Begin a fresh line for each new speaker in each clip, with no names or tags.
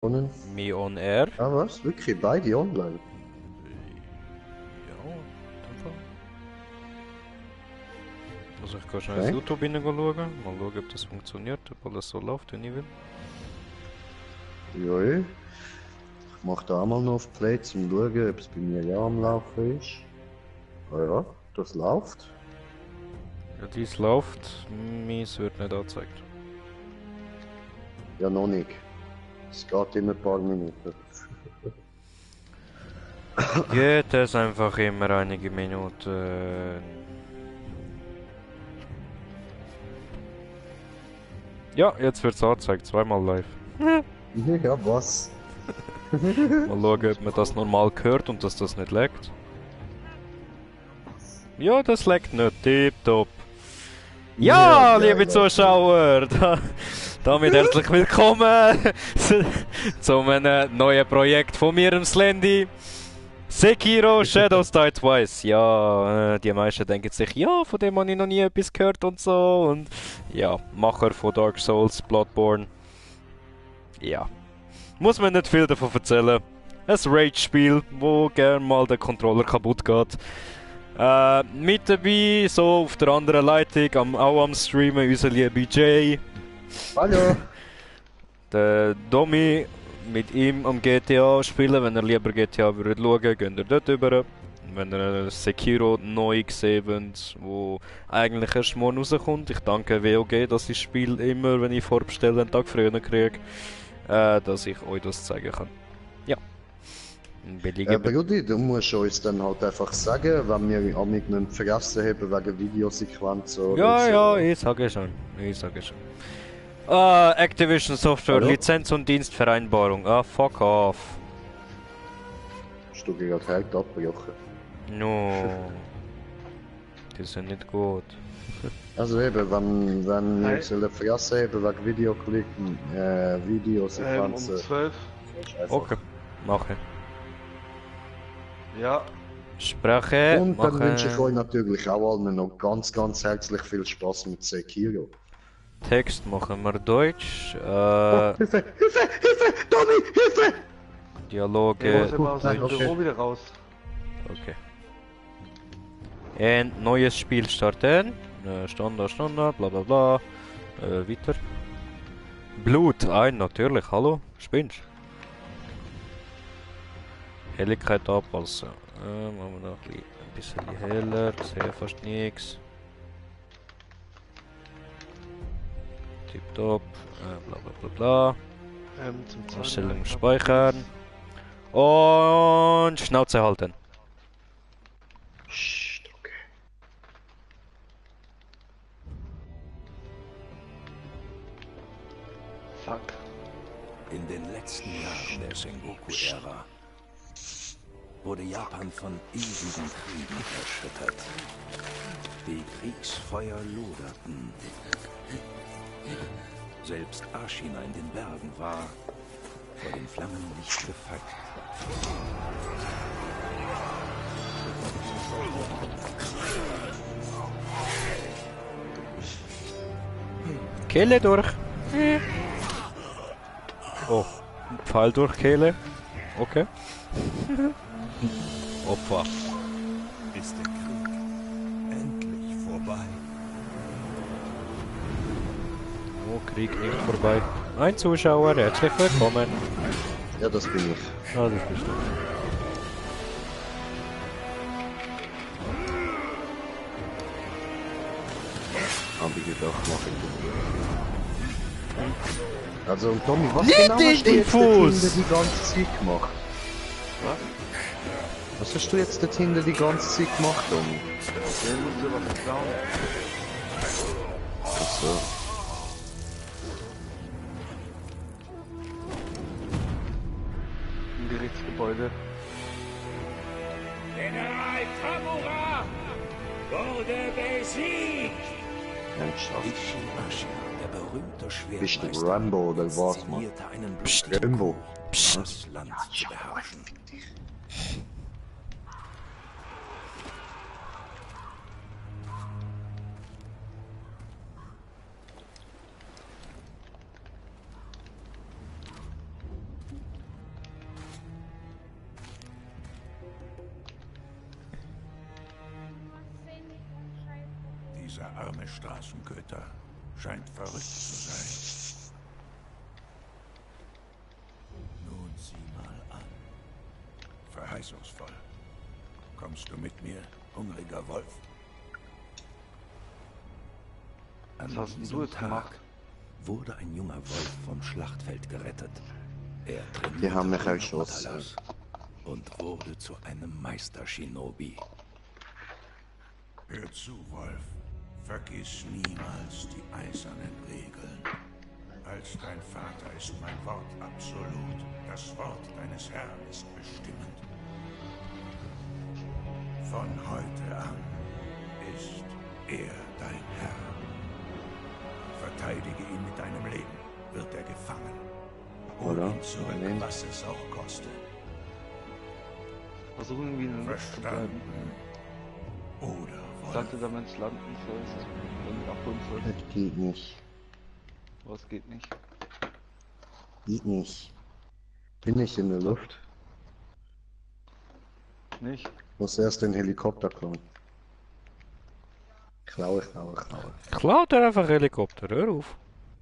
Me on Air.
Ah, was? Wirklich? Beide online?
Ja, in dem Fall. Also ich kann schnell ins
Okay.
YouTube hineinschauen. Mal schauen, ob das funktioniert, ob alles so läuft, wie ich will.
Joi. Ich mach da einmal noch auf Play, zum schauen, ob es bei mir ja am Laufen ist. Ah ja, das läuft.
Ja, dies läuft. Meins wird nicht angezeigt.
Ja, noch nicht. Es geht in ein paar Minuten.
Geht es einfach immer einige Minuten. Ja, jetzt wird es angezeigt, zweimal live.
Ja, was?
Mal schauen, ob man das normal hört und dass das nicht laggt. Ja, das laggt nicht. Tipptopp. Ja, liebe Zuschauer, damit herzlich willkommen zu einem neuen Projekt von mir, dem Slendy. Sekiro Shadows Die Twice. Ja, die meisten denken sich, ja, von dem habe ich noch nie etwas gehört und so. Und ja, Macher von Dark Souls, Bloodborne. Ja, muss man nicht viel davon erzählen. Ein Rage-Spiel, wo gern mal der Controller kaputt geht. Mit dabei, so auf der anderen Leitung, auch am Streamen, unser lieber Jay.
Hallo!
Der Domi, mit ihm am GTA spielen. Wenn ihr lieber GTA würdet schauen, geht ihr dort rüber. Wenn ihr Sekiro neu gesehen wollt, wo eigentlich erst morgen rauskommt. Ich danke WOG, dass ich das Spiel immer, wenn ich vorbestelle, einen Tag früher kriege. Dass ich euch das zeigen kann. Ja.
Brudi, du musst uns dann halt einfach sagen, wenn wir amig nicht vergessen haben wegen Videosequenzen oder
Ja,
so.
ja, ich sage schon. Ich sage schon. Activision Software,
Hallo?
Lizenz- und Dienstvereinbarung. Fuck off.
Hast du gerade halt abgebrochen?
No. Die sind nicht gut.
Also eben, wenn wir sollen vergessen haben wegen Videosequenzen.
12.
Okay, mache.
Ja,
Spreche,
Und dann wünsche ich
mache.
euch natürlich auch allen noch ganz, ganz herzlich viel Spaß mit Sekiro.
Text machen wir Deutsch.
Hilfe! Hilfe! Hilfe! Tommy! Hilfe!
der muss
Dialoge.
immer aus dem
okay.
Büro wieder raus.
Okay. Ein neues Spiel starten. Standard, Standard, bla bla bla. Weiter. Blut ein, natürlich. Hallo? Spinnst? Helligkeit abpassen. Machen wir noch ein bisschen heller. Sehe fast nichts. Tipptopp. Bla bla bla bla.
Zum
Einstellung speichern. Und Schnauze halten.
Psst, okay.
Fuck.
In den letzten Jahren der Sengoku-Ära wurde Japan von ewigen Kriegen erschüttert. Die Kriegsfeuer loderten. Selbst Ashina in den Bergen war vor den Flammen nicht gefeit.
Kehle durch. Oh, Pfeil durch Kehle. Okay. Opfer.
Ist der Krieg endlich vorbei?
Oh, Krieg nicht vorbei. Ein Zuschauer, herzlich willkommen.
Ja, das bin ich.
Ah, das bist du.
Hab ich gedacht, mach ich. Also, Tommy, was
Nicht
genau
in
hast du
den
jetzt
Fuß!
dort hinten die ganze Zeit gemacht? Was hast du jetzt dort hinten die ganze Zeit gemacht, Tommy?
Der musste was klauen.
Achso.
Im Gerichtsgebäude.
General Tamura wurde besiegt!
Ernsthaft.
Ashina, der berühmte
Bist du
Schwertmeister,
Rambo oder was, Mann?
inszenierte einen
Psst.
Rambo.
Blut, um das Land zu beherrschen. Dieser arme Straßenköter scheint verrückt zu sein. Nun sieh mal an. Verheißungsvoll. Kommst du mit mir, hungriger Wolf? An
Was hast denn
diesem
du jetzt
Tag
gemacht?
wurde ein junger Wolf vom Schlachtfeld gerettet. Er
Die haben mich
trainierte
erschossen.
Mortalos und wurde zu einem Meister-Shinobi. Hör zu, Wolf. Vergiss niemals die eisernen Regeln. Als dein Vater ist mein Wort absolut. Das Wort deines Herrn ist bestimmend. Von heute an ist er dein Herr. Verteidige ihn mit deinem Leben, wird er gefangen. Hol
Oder?
ihn zurück,
Nein.
was es auch kostet.
Versuchen irgendwie in der Luft zu bleiben.
Verstanden? Oder
Ich
Wolf?
dachte, da wenn es landen sollst, dann abholen sollst.
Das geht nicht.
Was geht nicht?
Geht nicht. Bin ich in der Luft?
Nicht?
Muss erst den Helikopter klauen. Klaue.
Klaut er einfach Helikopter, hör auf.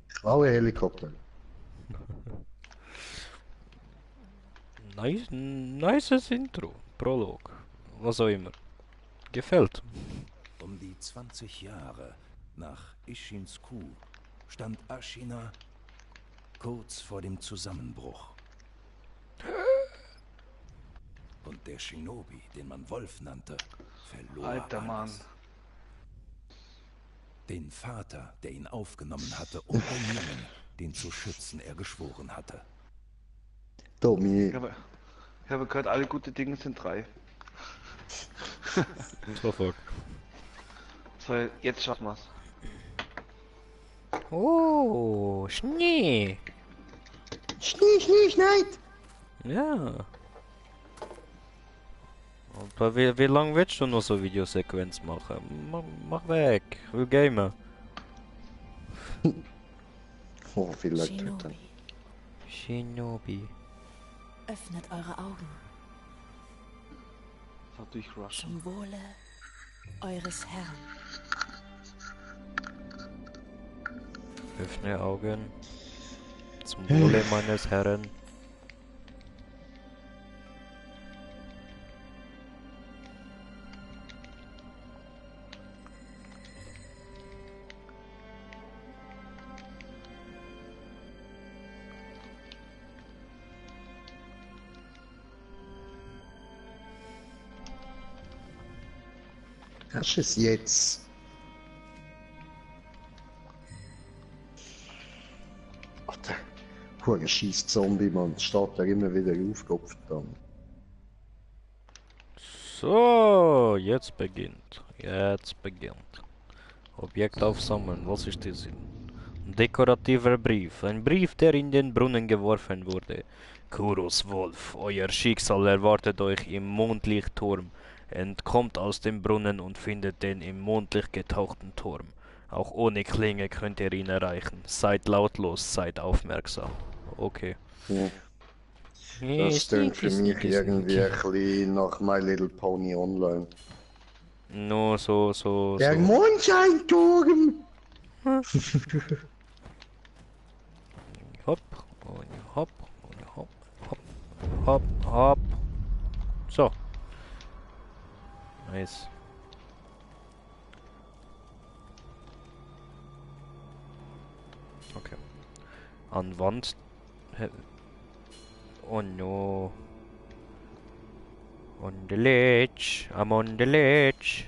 Klaue Helikopter.
Nices Intro. Prolog. Was auch immer. Gefällt.
Um die 20 Jahre nach Ishinsku stand Ashina kurz vor dem Zusammenbruch. Und der Shinobi, den man Wolf nannte, verlor
Alter Mann.
alles. Den Vater, der ihn aufgenommen hatte, und den Jungen, den zu schützen er geschworen hatte.
Tommy.
Ich habe gehört, alle gute Dinge sind 3.
So fuck.
So, jetzt schaffen wir's.
Oh, Schnee.
Schneit.
Ja. Aber wie lange willst du noch so Videosequenz machen? Mach weg, ich will gamen.
Oh, vielleicht tut
Shinobi,
Shinobi.
öffnet eure Augen
Das hat durchrushen.
zum Wohle eures Herrn.
Öffne Augen. Zum Wohle meines Herrn.
Das ist jetzt. Ach, der Hure scheiß Zombie, Mann. Steht da immer wieder aufgekopft dann.
So, jetzt beginnt. Jetzt beginnt. Objekt aufsammeln, was ist das? Ein dekorativer Brief. Ein Brief, der in den Brunnen geworfen wurde. Kuros Wolf, euer Schicksal erwartet euch im Mondlichtturm. Entkommt aus dem Brunnen und findet den im Mondlicht getauchten Turm. Auch ohne Klinge könnt ihr ihn erreichen. Seid lautlos, seid aufmerksam. Okay.
Ja. Das klingt für mich irgendwie ein bisschen nach My Little Pony Online.
No, so.
Der Mondscheinturm!
Hopp, und hopp, und hopp, hopp, hopp, hopp. So. Nice. Okay. An Wand. Oh no. On the ledge. I'm on the ledge.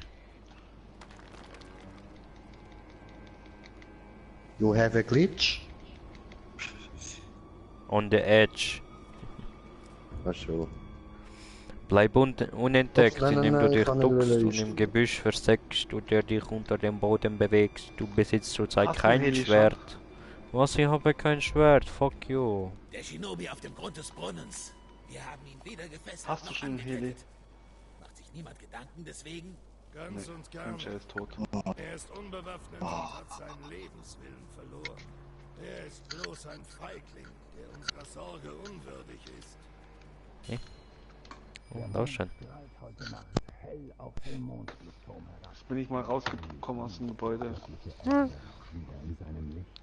You have a glitch?
On the edge.
Ach so.
Bleib unentdeckt,
Nein,
indem du
ich
dich
kann nicht
duckst und
einstellen.
im Gebüsch versteckst oder dich unter dem Boden bewegst. Du besitzt zurzeit
Hast du
kein
Heli schon?
Schwert. Was? Ich habe kein Schwert. Fuck you.
Der Shinobi auf dem Grund des Brunnens. Wir haben ihn weder gefesselt
Hast du
noch
schon einen Heli?
angekettet. Macht sich niemand Gedanken deswegen?
Ganz und gar
Mensch, er ist tot.
Er ist unbewaffnet und hat seinen Lebenswillen verloren. Er ist bloß ein Feigling, der unserer Sorge unwürdig ist.
Oh, da schön.
hell auf dem Mondblutsturm herab.
Jetzt bin ich mal rausgekommen aus dem Gebäude.
Wieder in seinem Licht.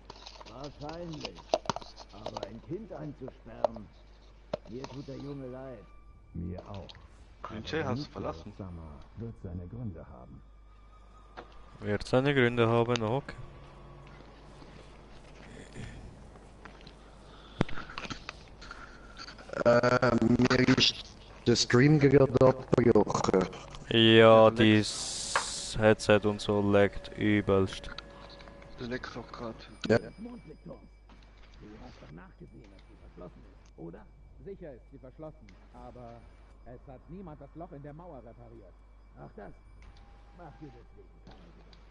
Wahrscheinlich. Aber ein Kind einzusperren, mir tut der Junge leid. Mir auch.
Den Jay hast du verlassen.
Summer wird seine Gründe haben.
Wird seine Gründe haben, okay.
Mir ist der Stream gerade abgebrochen.
Ja, dieses Headset und so leckt übelst.
Du leckst auch gerade.
Ja.
Das Mondlichtturm. Du hast doch nachgesehen, dass sie verschlossen ist, oder? Sicher ist sie verschlossen, aber es hat niemand das Loch in der Mauer repariert. Ach das? Mach dir deswegen keine Gedanken.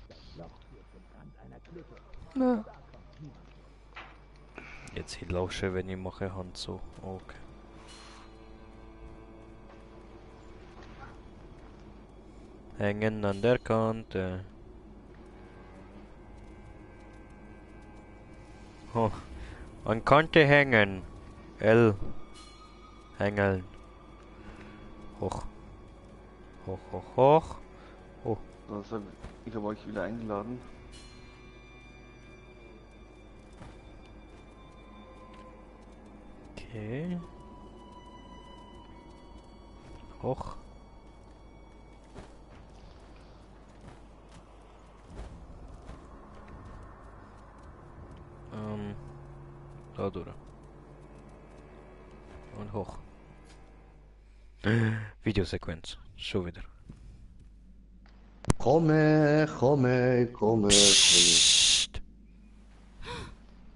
Das Loch führt zum Rand einer Klippe. Da kommt niemand hin.
Jetzt hier lauschen, wenn ich mache Hand so. Okay. Hängen an der Kante. Oh. An Kante hängen. L. Hängeln. Hoch. Hoch, hoch, hoch. Oh.
So, ich habe euch wieder eingeladen.
Okay. Hoch. Da durch. Und hoch. Videosequenz. Schon wieder.
Komme.
Psst.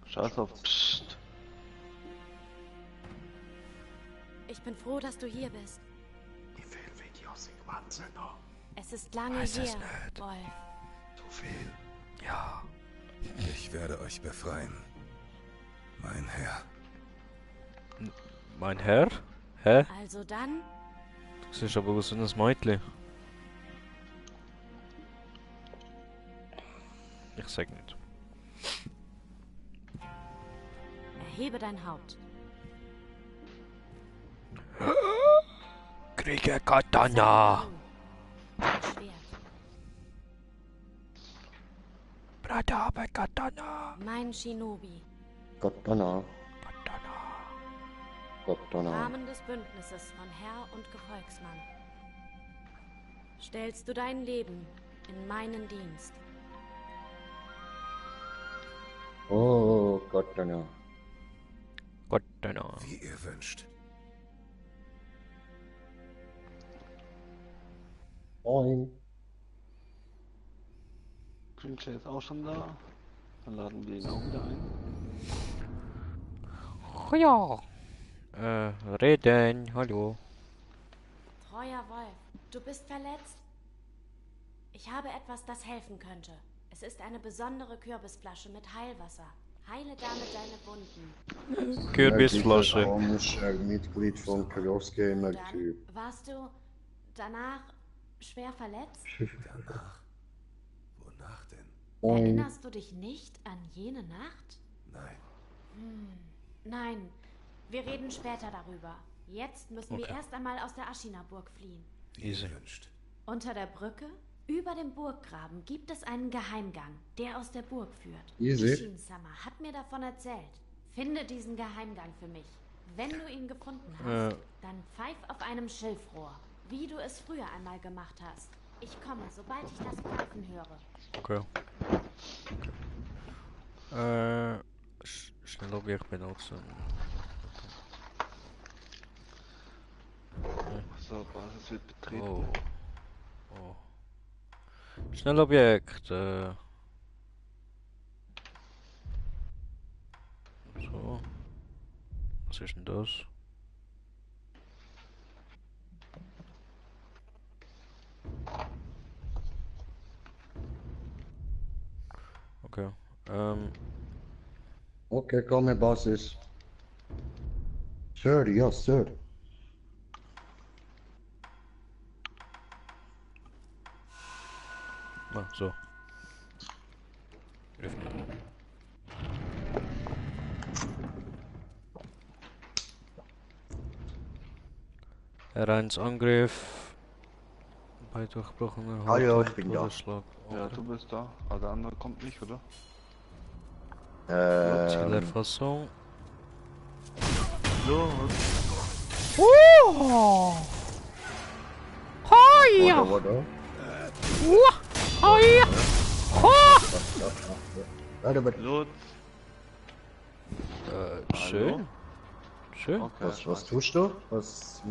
Scheiß auf. Psst.
Ich bin froh, dass du hier bist.
Wie viele Videosequenzen noch?
Es ist lange
Weiß es
her,
nicht.
Wolf.
Zu viel.
Ja.
Ich werde euch befreien, mein Herr.
Mein Herr? Hä?
Also dann,
Das ist aber was für ein Mädchen. Ich sag nicht.
erhebe dein Haupt.
Kriege Katana!
Schwert.
Bratabe Katana!
Mein Shinobi.
Katana.
Im
Katana.
Rahmen des Bündnisses von Herr und Gefolgsmann stellst du dein Leben in meinen Dienst.
Oh, Katana.
Katana.
Wie ihr wünscht.
Moin.
Cringe ist auch schon da. Dann laden wir ihn auch wieder ein.
Ja. Reden, hallo.
Treuer Wolf, du bist verletzt? Ich habe etwas, das helfen könnte. Es ist eine besondere Kürbisflasche mit Heilwasser. Heile damit deine Wunden.
Kürbisflasche.
Komisch, Mitglied von Cross Gamer Typ.
Dann warst du danach schwer verletzt?
Danach. Wonach denn?
Moin.
Erinnerst du dich nicht an jene Nacht?
Nein.
Nein, wir reden später darüber. Jetzt müssen wir
Okay.
erst einmal aus der Aschina-Burg fliehen.
Wie
Easy.
ihr wünscht.
Unter der Brücke, über dem Burggraben, gibt es einen Geheimgang, der aus der Burg führt.
Easy.
Ishin-sama hat mir davon erzählt. Finde diesen Geheimgang für mich. Wenn du ihn gefunden hast, dann pfeif auf einem Schilfrohr, wie du es früher einmal gemacht hast. Ich komme, sobald ich das Pfeifen höre.
Okay. Schnell Objekt benutzen.
So, Basis wird betreten.
Oh. Oh. Schnellobjekt. So. Was ist denn das? Okay.
Okay, komme Basis. Sir, ja, Sir.
So. Öffnen. Hereins Angriff. Ein durchbrochener
Ah ja, ich bin da.
Todesschlag.
Ja, du bist da. Aber der andere kommt nicht, oder?
Zielerfassung.
Los!
Oder? Warte, warte.
Los!
Schön. Schön.
Okay.
Was tust du?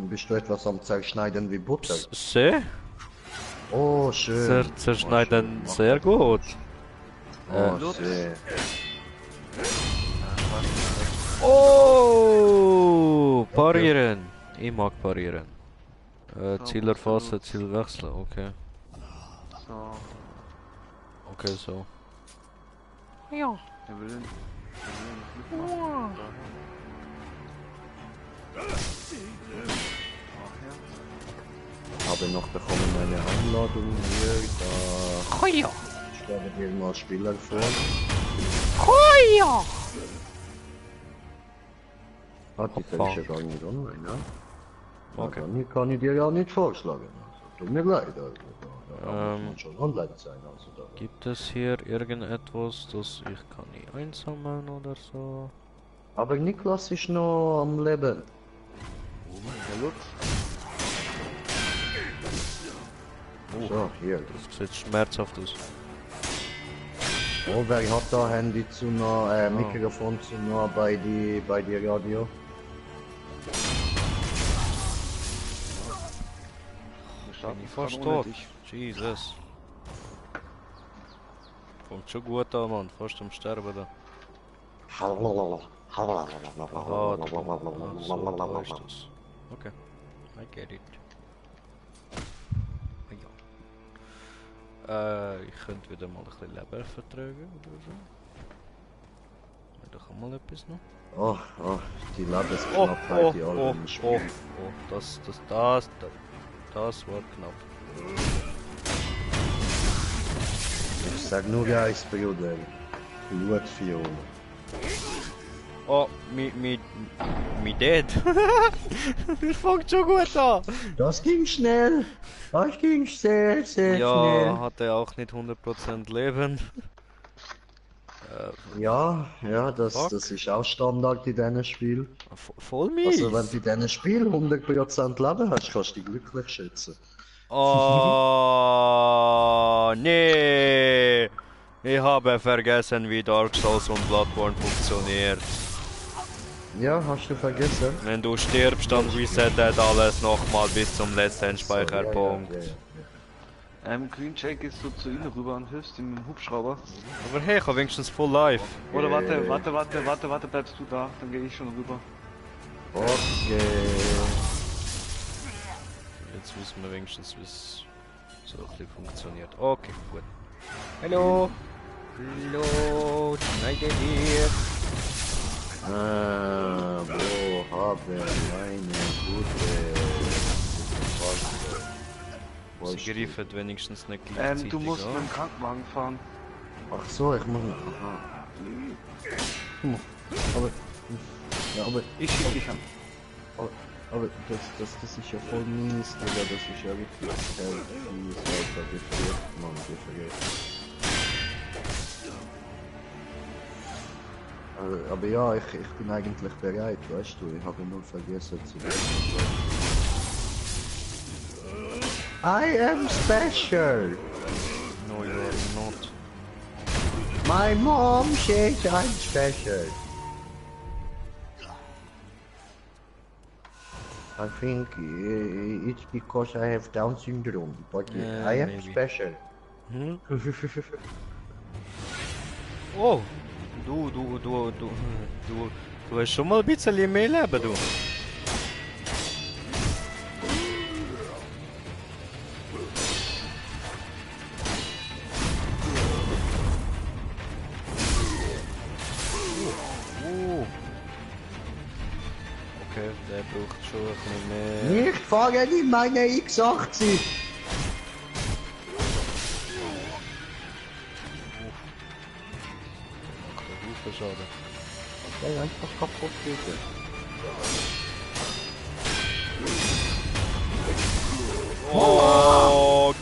Bist du etwas am Zerschneiden wie Butter?
Sehr.
Oh, schön.
Zerschneiden sehr gut.
Oh, sehr.
Oh! Parieren. Ich mag parieren. Ziel erfassen,
absolut.
Ziel wechseln, okay.
So.
Okay, so.
Er will nicht mitmachen.
Habe noch bekommen eine Einladung hier. Da stelle dir mal Spieler vor. Ah, die fällt ja gar nicht online, ne?
Okay.
Dann kann ich dir ja nicht vorschlagen. Also, tut mir leid. Also, da muss man schon online sein. Also, da.
Gibt es hier irgendetwas, das ich kann nicht einsammeln oder so?
Aber Niklas ist noch am Leben. So, hier.
Das sieht schmerzhaft aus.
Oh, wer hat da Handy zu noch, Mikrofon zu noch bei die Radio?
Wir
Bin
starten
ich fast
gerade ohne
tot.
dich.
Jesus. Kommt schon gut an, Mann. Fast am Sterben da. Ah, so, da ist das. Okay. I get it. Ja. Ich könnte wieder mal ein bisschen Leben vertragen oder so. Da kann mal etwas noch.
Oh, die Lebensknappheit, die alten Spiele.
Das war knapp.
Ich sag nur eins, Bruder. Blutfiole.
Oh, mi Dad. Das fängt schon gut an.
Das ging schnell. Das ging sehr, sehr
Ja,
schnell.
hatte auch nicht 100% Leben.
Ja, das
Fuck.
ist auch Standard in diesem Spiel.
Voll mies.
Also wenn du in diesem Spiel 100% Leben hast, kannst du dich glücklich schätzen.
Oh, nee. Ich habe vergessen, wie Dark Souls und Bloodborne funktioniert.
Ja, hast du vergessen?
Wenn du stirbst, dann resettet alles nochmal bis zum letzten Speicherpunkt.
Green Jake, gehst du zu ihnen rüber und hilfst ihm mit dem Hubschrauber?
Aber hey, ich habe wenigstens Full Life.
Oder warte, bleibst du da, dann gehe ich schon rüber.
Okay.
Jetzt wissen wir wenigstens, wie es so ein bisschen funktioniert. Okay, gut. Hallo! Hallo! Schneide hier!
Wo haben meine gute
Sie greifen wenigstens nicht gleichzeitig
Du musst
an.
mit dem Krankenwagen fahren.
Ach so, ich muss... Aha. Aber... Ja, aber...
Ich schieb dich an.
Aber das ist ja voll mies, Digga. Das ist ja wirklich fies, Alter. Das vergisst man, das vergisst. Aber ja, ich bin eigentlich bereit, weißt du. Ich habe nur vergessen zu sagen. I am special!
No, you are not.
My mom says I'm special. I think it's because I have Down syndrome, but
Yeah,
I am
maybe.
special.
Hm? Oh! Du hast schon mal ein bisschen mehr Leben, du. Okay, der braucht schon ein bisschen mehr.
Nicht fahren in meine X80!
Macht einen Haufen Schaden.
Der einfach kaputt geht.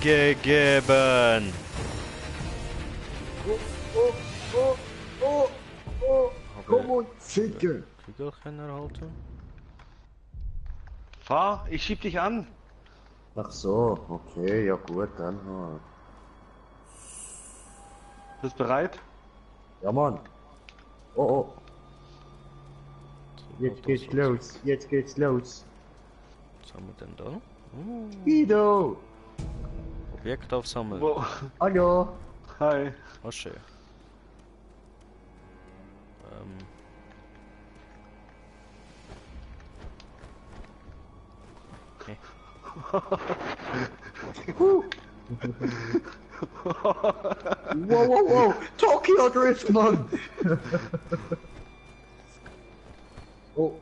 gegeben.
Komm und ficke!
Kügelchen erhalten.
Fahr, ich schieb dich an.
Ach so, okay, ja gut, dann halt.
Bist bereit?
Ja, Mann. Oh, oh. Jetzt geht's los, jetzt geht's los.
Was haben wir denn da?
Guido!
Objekt aufsammeln.
Wo?
Hallo!
Hi.
Oh, schön. Okay.
Wow, wow, wow! Tokyo Drift, Mann! Oh,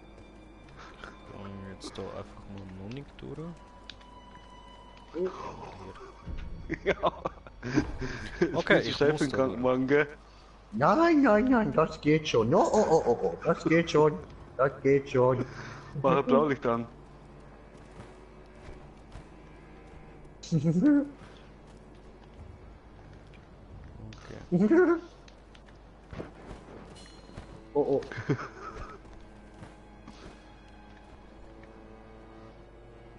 Jetzt da einfach mal noch nicht durch.
Ja.
Okay,
ich
ich
schnell
muss
für den
da
Krankenwagen, gell?
nein, nein, nein, das geht schon. No, oh, oh, oh, oh, das geht schon. Das geht schon.
Mach ein Blaulicht an.
Okay.
Oh, oh.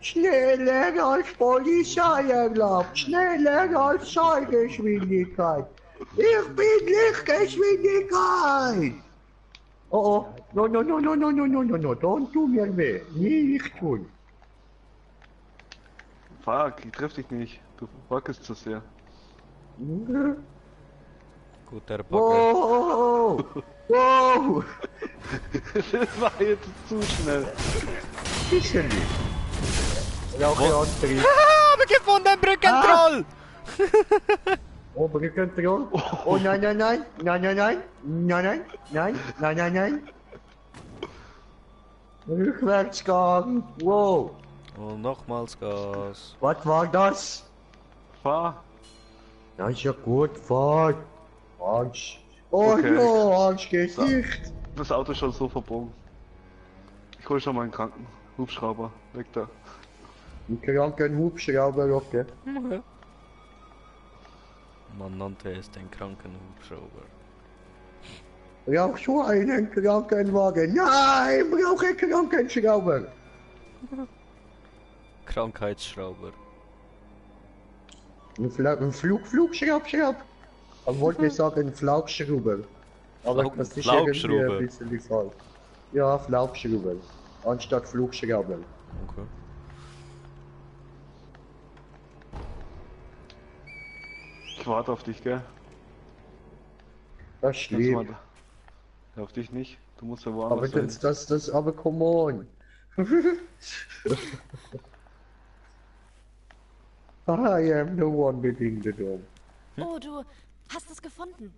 Schneller als Polizei erlaubt, schneller als Schallgeschwindigkeit. Ich bin Lichtgeschwindigkeit. Oh, oh. No, no, no, no, no, no, no, no, no, don't tu mir weh. Nicht tun.
Fuck, ich treff dich nicht. Du wackelst zu sehr.
Gut, der Bagger.
Wow! Wow!
Das war jetzt zu schnell.
Bisschen nicht. Raucheantrieb.
Wir gefunden, Brückentroll!
Oh, Brückentroll. Oh nein, nein, nein. Nein, nein, nein. Nein, nein. Nein, nein, nein, nein. Rückwärtsgang. Wow.
Und nochmals Gas.
Was war das?
Fahr.
Das ist ja gut, fahr. Arsch. Oh
Okay.
no, Arschgesicht.
Das Auto ist schon so verbogen. Ich hol schon mal einen kranken Hubschrauber. Weg da.
Ein kranken Hubschrauber, okay.
Man nannte es den kranken Hubschrauber.
Brauch so einen Krankenwagen. Nein, brauche Krankenschrauber.
Krankheitsschrauber.
Ein Flugschraub. Man wollte sagen Flauschschrauber. Aber das ist irgendwie
Flauschschrauber.
ein bisschen falsch. Ja, Flauschschrauber. Anstatt Flugschrauber.
Okay.
Ich warte auf dich, gell?
Das
Ganz
stimmt.
mal da. Auf dich nicht. Du musst ja
Aber
woanders sein.
aber come on. I am the one within the dome.
Oh, du hast es gefunden.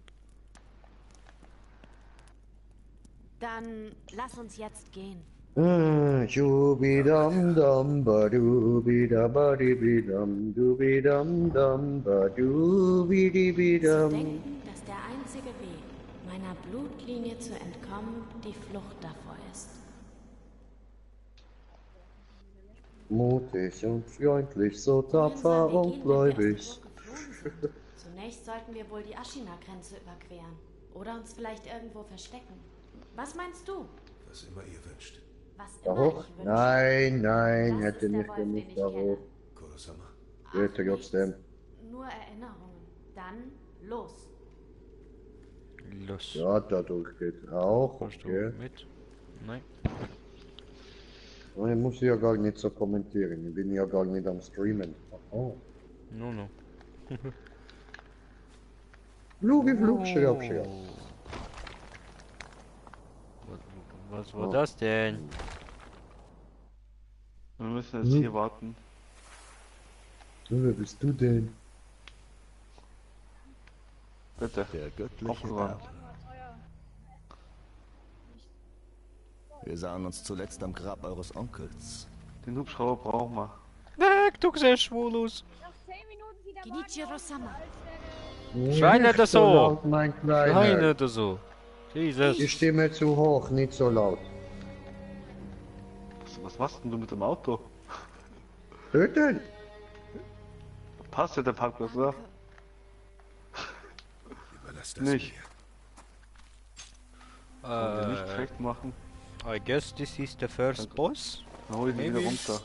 Dann lass uns jetzt gehen.
Shubidum dum badubidum badibidum dubidum dum
Zu
badubidibidum.
denken, dass der einzige Weg, meiner Blutlinie zu entkommen, die Flucht davor ist.
Mutig und freundlich, so
Wohin
tapfer
sollen wir
und
gehen, wenn wir aus
gläubig.
der Flucht geflohen sind? Zunächst sollten wir wohl die Ashina-Grenze überqueren. Oder uns vielleicht irgendwo verstecken. Was meinst du?
Was immer ihr wünscht.
Was
Da
immer
hoch?
ich wünsche.
Nein, nein,
Das
hätte
ist der
nicht
Wolf, den
genug
ich
da
kenne.
hoch.
Kurosama.
Ach,
Bitte
nichts.
trotzdem.
Nur Erinnerungen. Dann los.
Los.
Ja, dadurch geht auch,
Kommst du
okay.
mit? Nein.
Ich muss ja gar nicht so kommentieren, ich bin ja gar nicht am Streamen. Oh.
No, no.
Flugschraub.
Was war das denn?
Wir müssen jetzt hier warten.
Wer bist du denn?
Bitte.
Der göttliche
Aufgeräumt.
Erbe. Wir sahen uns zuletzt am Grab eures Onkels.
Den Hubschrauber brauchen wir.
Weg, du siehst schwul aus.
Genichiro-sama.
Schrei nicht so.
laut, mein
Nein,
Kleiner.
nicht so. Jesus.
Die Stimme zu hoch, nicht so laut.
Was machst denn du mit dem Auto?
Töten!
Passt ja der Parkplatz, oder?
Überlass das
Nicht.
mir.
Wollen wir nicht direkt machen?
I guess this is the first boss.
Dann hol ich ihn wieder
Maybe.
runter.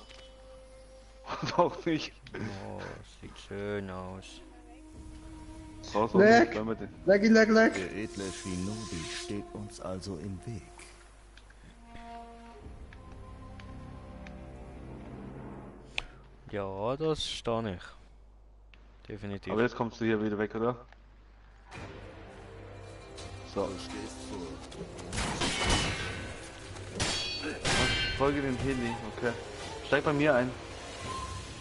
Doch nicht.
Oh, sieht schön aus.
Raus
Leck!
weil wir den.
Leck.
Der edle Shinobi steht uns also im Weg.
Ja, das stehe ich. Definitiv.
Aber jetzt kommst du hier wieder weg, oder? So. Folge dem Heli, okay. Steig bei mir ein.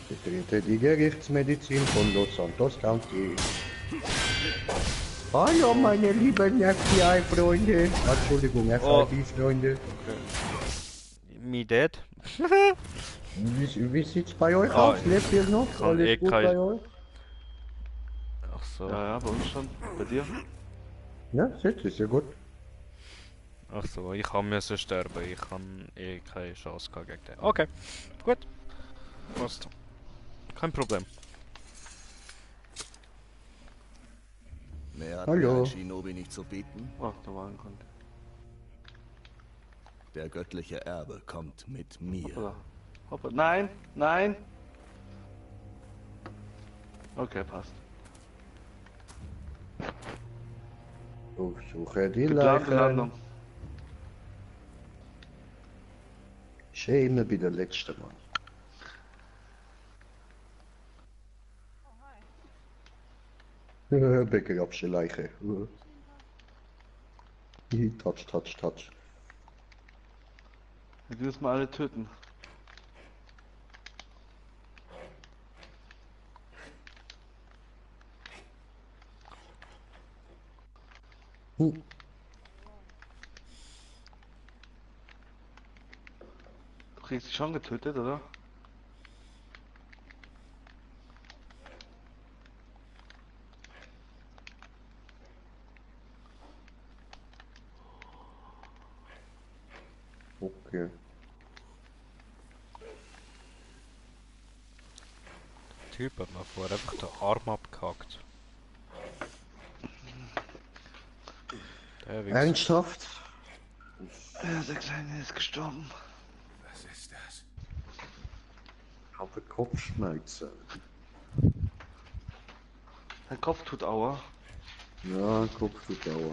Betrete die Gerichtsmedizin von Los Santos County. Hallo meine lieben FBI-Freunde. Entschuldigung, FIB-Freunde.
Me dead?
Wie sieht's bei euch
Ah,
aus? Lebt ihr noch?
kann
Alles gut
kein-
bei euch?
Ach so.
Ja, bei uns schon. Bei dir?
Ja, jetzt ist ja gut.
Ach so, ich musste sterben. Ich habe keine Chance gehabt gegen den. Okay, gut. Passt. Kein Problem.
Mehr hat
Hallo.
mir ein Shinobi nicht zu bieten.
Oh, da war ein Grund.
Der göttliche Erbe kommt mit mir.
Hoppala. Hoppala. Nein, nein. Okay, passt.
Suche die
Geplante
Leichen.
Landung.
Schäme wie der letzte Mann. Begrabsche Leiche. Touch.
Wir müssen mal alle töten. Du kriegst dich schon getötet, oder?
Okay.
Der Typ hat mir vorher einfach den Arm abgehackt. Der Wichser.
Ernsthaft?
Ja, der Kleine ist gestorben.
Was ist das?
Ich habe Kopfschmerzen.
Dein Kopf tut Aua.
Ja, Kopf tut Dauer.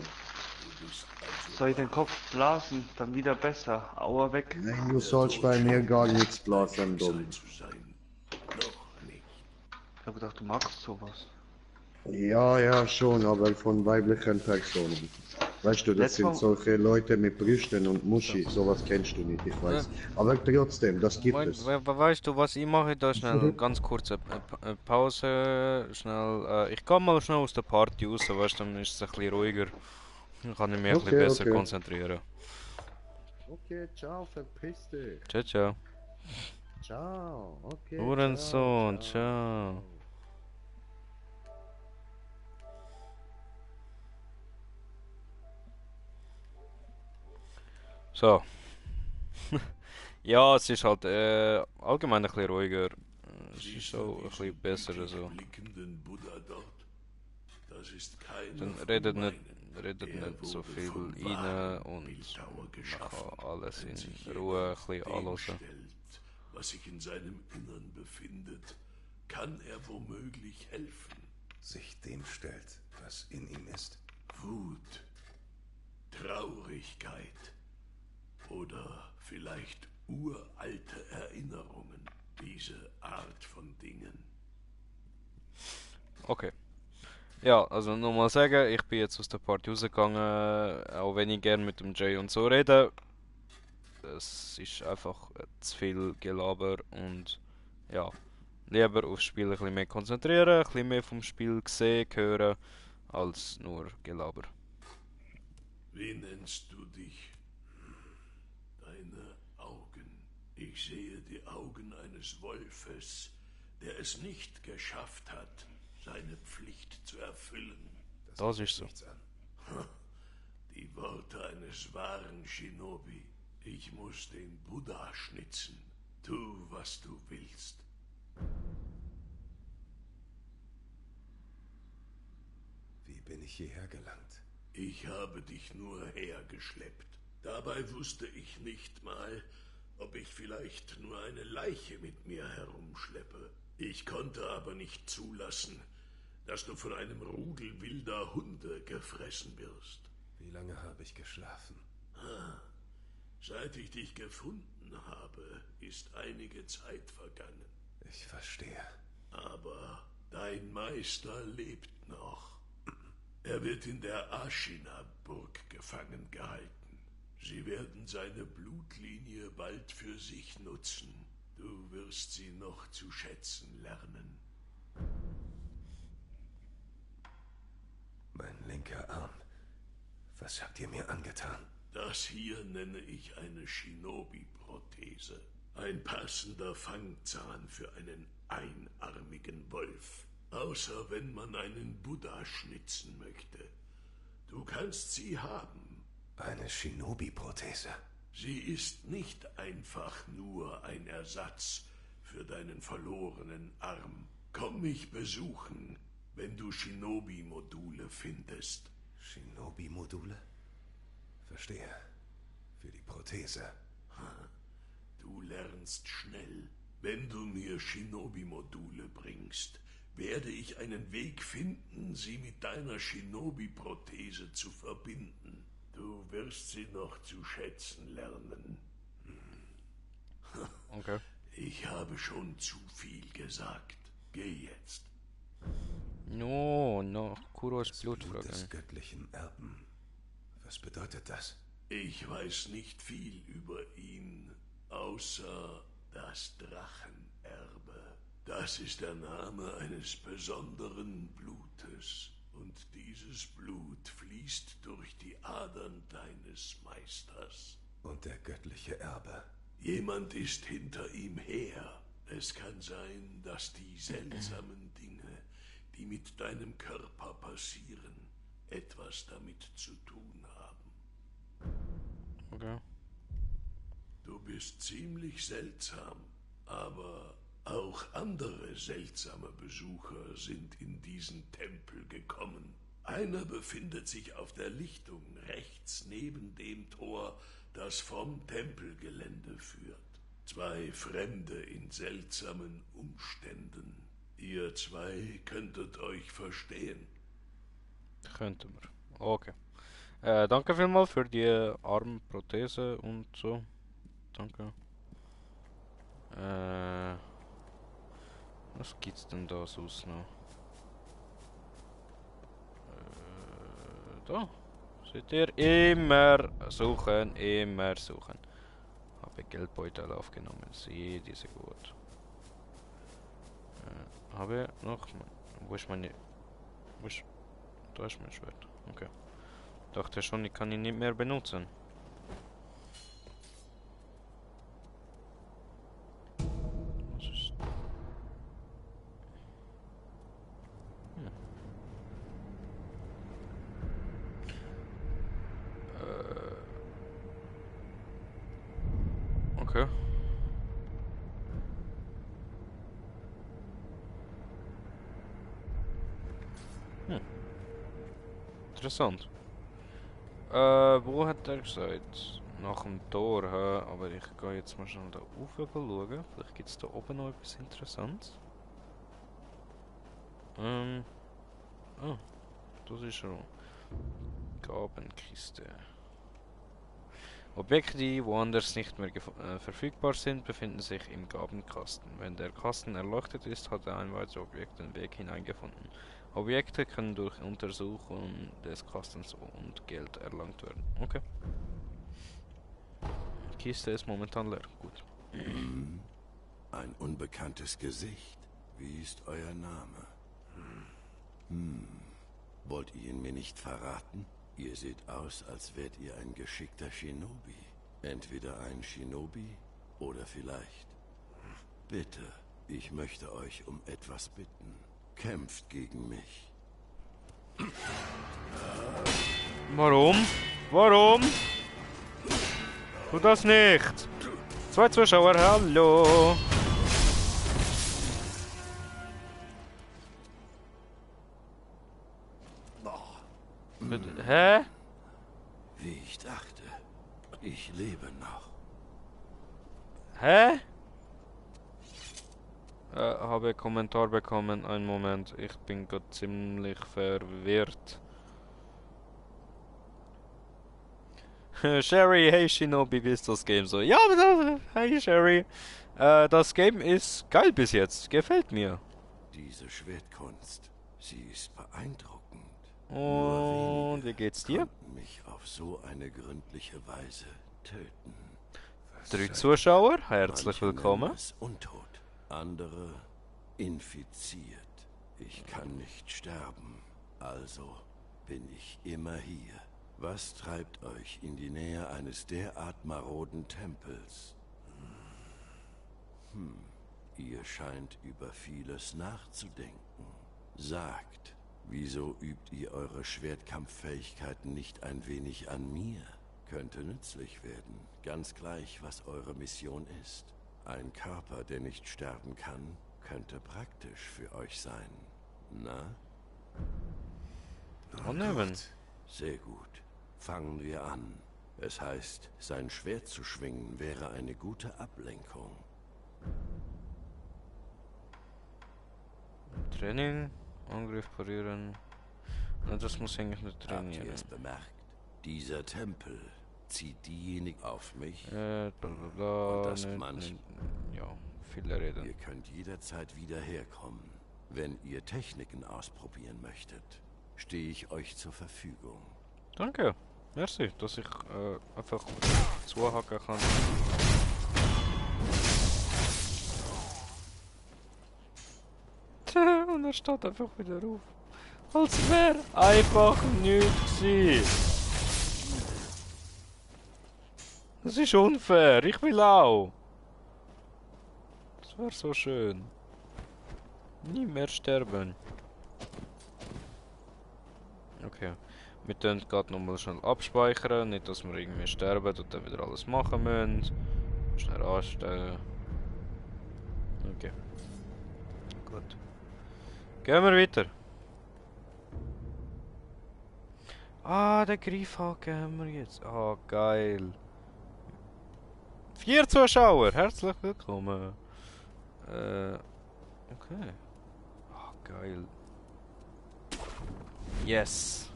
Soll ich den Kopf blasen? Dann wieder besser. Aua weg.
Nein, du sollst bei mir gar nichts blasen, dumm.
Zu sein. Noch nicht.
Ich hab gedacht, du magst sowas.
Ja, schon, aber von weiblichen Personen. Weißt du, das
Letztes
sind
Mal-
solche Leute mit Brüsten und Muschi, sowas kennst du nicht, ich weiß. Aber trotzdem, das gibt es.
Weißt du, was ich mache? Da schnell ganz kurze Pause. Schnell, ich gehe mal schnell aus der Party raus, weißt du, dann ist es ein bisschen ruhiger. Dann kann ich mich ein bisschen
Okay,
besser
okay.
konzentrieren.
Okay, ciao, verpiss dich.
Ciao, ciao.
Ciao, okay.
Hurensohn, ciao. So. Ja, es ist halt allgemein ein bisschen ruhiger. Es ist so ein bisschen besser so.
Blickenden Buddha dort. Das ist keiner
Dann
von
redet
meinen.
nicht
Er
so
wurde
viel
vom
rein
wahren
und
Bildhauer
man
geschaffen.
kann alles
Wenn sich
in
jemand
Ruhe ein bisschen
dem
anhören.
stellt, was sich in seinem Innern befindet, kann er womöglich helfen.
Sich dem stellt, was in ihm ist.
Wut, Traurigkeit oder vielleicht uralte Erinnerungen. Diese Art von Dingen.
Okay. Ja, also nochmal sagen, ich bin jetzt aus der Party rausgegangen, auch wenn ich gerne mit dem Jay und so rede. Es ist einfach zu viel Gelaber und ja, lieber aufs Spiel ein bisschen mehr konzentrieren, ein bisschen mehr vom Spiel sehen, hören, als nur Gelaber.
Wie nennst du dich? Deine Augen. Ich sehe die Augen eines Wolfes, der es nicht geschafft hat, seine Pflicht zu erfüllen.
Das ist so.
Die Worte eines wahren Shinobi. Ich muss den Buddha schnitzen. Tu, was du willst.
bin ich hierher gelangt?
Ich habe dich nur hergeschleppt. Dabei wusste ich nicht mal, ob ich vielleicht nur eine Leiche mit mir herumschleppe. Ich konnte aber nicht zulassen, dass du von einem Rudel wilder Hunde gefressen wirst.
Wie lange habe ich geschlafen?
Seit ich dich gefunden habe, ist einige Zeit vergangen.
Ich verstehe.
Aber dein Meister lebt noch. Er wird in der Ashina-Burg gefangen gehalten. Sie werden seine Blutlinie bald für sich nutzen. Du wirst sie noch zu schätzen lernen.
Mein linker Arm. Was habt ihr mir angetan?
Das hier nenne ich eine Shinobi-Prothese. Ein passender Fangzahn für einen einarmigen Wolf. Außer wenn man einen Buddha schnitzen möchte. Du kannst sie haben.
Eine Shinobi-Prothese.
Sie ist nicht einfach nur ein Ersatz für deinen verlorenen Arm. Komm mich besuchen, wenn du Shinobi-Module findest.
Shinobi-Module? Verstehe. Für die Prothese.
Du lernst schnell. Wenn du mir Shinobi-Module bringst, werde ich einen Weg finden, sie mit deiner Shinobi-Prothese zu verbinden. Du wirst sie noch zu schätzen lernen.
Okay.
Ich habe schon zu viel gesagt. Geh jetzt.
No, Kuros
Das Blut
Blutfrage.
des göttlichen Erben. Was bedeutet das?
Ich weiß nicht viel über ihn, außer das Drachenerbe. Das ist der Name eines besonderen Blutes. Und dieses Blut fließt durch die Adern deines Meisters.
Und der göttliche Erbe.
Jemand ist hinter ihm her. Es kann sein, dass die seltsamen Dinge, die mit deinem Körper passieren, etwas damit zu tun haben.
Okay.
Du bist ziemlich seltsam, aber auch andere seltsame Besucher sind in diesen Tempel gekommen. Einer befindet sich auf der Lichtung rechts neben dem Tor, das vom Tempelgelände führt. 2 Fremde in seltsamen Umständen. Ihr 2 könntet euch verstehen.
Könnten wir. Okay. Danke vielmals für die Armprothese und so. Danke. Was gibt's denn da sonst noch? Da. Seht ihr? Immer suchen, immer suchen. Habe Geldbeutel aufgenommen. Sehe diese gut. Habe noch... Wo ist meine... Wo ist... Da ist mein Schwert. Okay. Dachte schon, ich kann ihn nicht mehr benutzen. Was ist... Okay. Interessant. Wo hat er gesagt? Nach dem Tor, aber ich gehe jetzt mal schnell da rauf schauen. Vielleicht gibt es da oben noch etwas Interessantes. Das ist schon Gabenkiste. Objekte, die woanders nicht mehr verfügbar sind, befinden sich im Gabenkasten. Wenn der Kasten erleuchtet ist, hat ein weiteres Objekt den Weg hineingefunden. Objekte können durch Untersuchung des Kastens und Geld erlangt werden. Okay. Die Kiste ist momentan leer. Gut.
Ein unbekanntes Gesicht. Wie ist euer Name? Wollt ihr ihn mir nicht verraten? Ihr seht aus, als wärt ihr ein geschickter Shinobi. Entweder ein Shinobi oder vielleicht... Bitte, ich möchte euch um etwas bitten. Kämpft gegen mich.
Warum? Warum? Tu das nicht! 2 Zuschauer, hallo! Hä?
Wie ich dachte. Ich lebe noch.
Hä? Habe Kommentar bekommen. Einen Moment. Ich bin gerade ziemlich verwirrt. Sherry, hey Shinobi, wie ist das Game so? Ja, hey Sherry. Das Game ist geil bis jetzt. Gefällt mir.
Diese Schwertkunst, sie ist beeindruckend.
Und wie geht's dir?
Mich auf so eine gründliche Weise töten.
3 Zuschauer, herzlich willkommen.
Untot, andere infiziert. Ich kann nicht sterben, also bin ich immer hier. Was treibt euch in die Nähe eines derart maroden Tempels? Ihr scheint über vieles nachzudenken. Sagt, wieso übt ihr eure Schwertkampffähigkeiten nicht ein wenig an mir? Könnte nützlich werden, ganz gleich, was eure Mission ist. Ein Körper, der nicht sterben kann, könnte praktisch für euch sein. Na?
Annehmen.
Sehr gut. Fangen wir an. Es heißt, sein Schwert zu schwingen wäre eine gute Ablenkung.
Training, Angriff parieren. Na, das muss eigentlich nicht trainieren.
Habt ihr es bemerkt? Dieser Tempel zieht diejenigen auf mich.
Und
das manchen.
Ja, viele reden.
Ihr könnt jederzeit wieder herkommen. Wenn ihr Techniken ausprobieren möchtet, stehe ich euch zur Verfügung.
Danke. Merci, dass ich einfach zuhacken kann. Und er steht einfach wieder auf. Als wäre einfach nichts gewesen. Das ist unfair, ich will auch. Das wäre so schön. Nie mehr sterben. Okay. Wir können gerade nochmal schnell abspeichern, nicht dass wir irgendwie sterben und dann wieder alles machen müssen. Schnell anstellen. Okay. Gut. Gehen wir weiter. Ah, den Greifhaken haben wir jetzt. Ah, geil. 4 Zuschauer, herzlich willkommen. Okay. Ah, geil. Yes.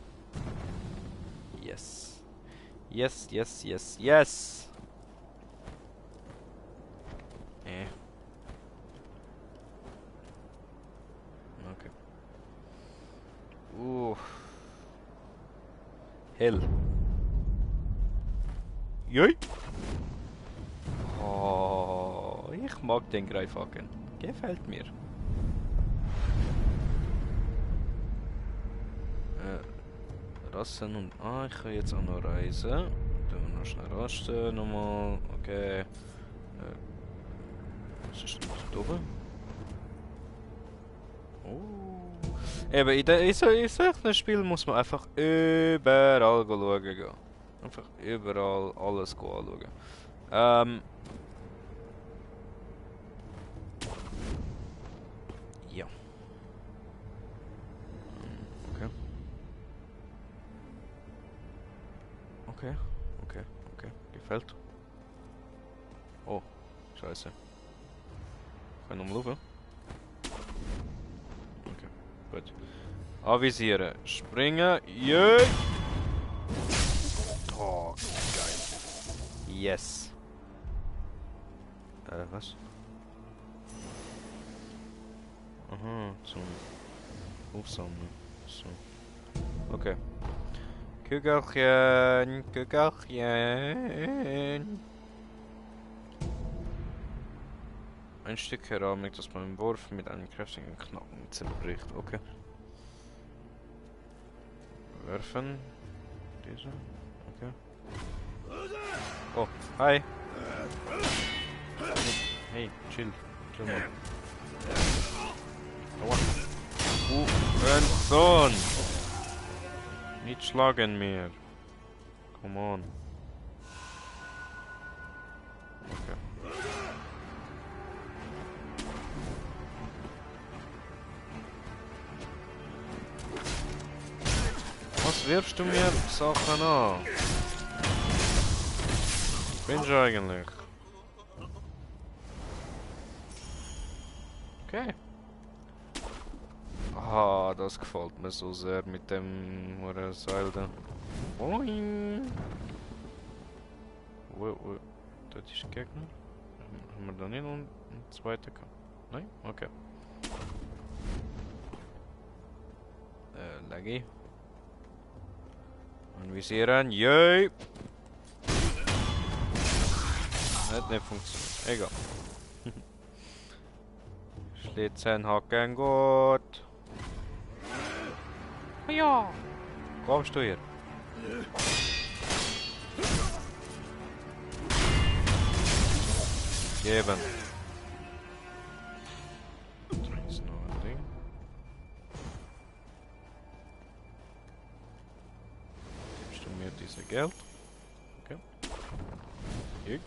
Yes. Yes, yes, yes, yes. Okay. Hell. Joi. Oh, ich mag den Greifhaken. Gefällt mir. Rassen und... Ah, ich kann jetzt auch noch reisen. Dann wir noch schnell rasten. Nochmal. Okay. Was ist denn da oben? Oh. Eben, in solchen Spielen muss man einfach überall schauen gehen. Einfach überall alles anschauen. Ja. Okay. Okay. Gefällt. Oh, scheiße. Kann ich nochmal rauf? Okay, gut. Avisieren. Springen. Jö! Oh, geil. Yes. Was? Aha, zum Aufsammeln. So. Okay. Kügelchen. Ein Stück Keramik, das beim Wurf mit einem kräftigen Knacken zerbricht. Okay. Werfen. Diese. Okay. Oh, hi. Hey, chill. Chill mal. Aua. Sohn! Nicht schlagen mehr. Come on. Okay. wirfst du mir Sachen an? Findest du eigentlich? Okay. Ah, das gefällt mir so sehr mit dem Seil da. Boing. Wo, das ist der Gegner. Haben wir da nicht noch einen zweiten gehabt? Nein? Okay. Laggy. Anvisieren. Yay! Hat nicht funktioniert. Egal. Schlitzen, hacken, gut. Ja! Kommst du hier? Geben. Da ist noch ein Ding. Gibst du mir dieses Geld? Okay. Hier.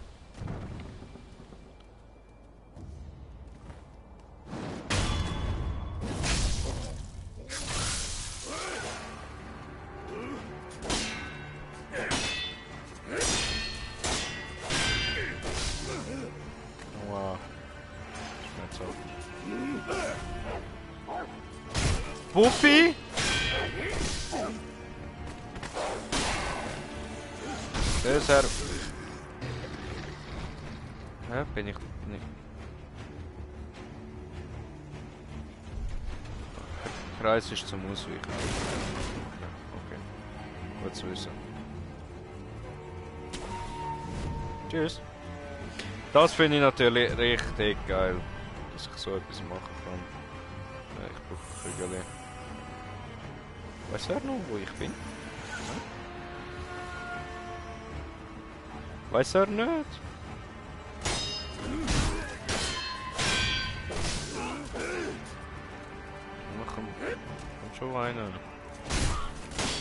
Buffy? Deshalb. Hä? Bin ich nicht. Kreis ist zum Ausweichen. Okay. Gut zu wissen. Tschüss. Das finde ich natürlich richtig geil, dass ich so etwas machen kann. Ich brauche Kügel. Weiß er noch, wo ich bin? Weiß er nicht? Kommt schon einer.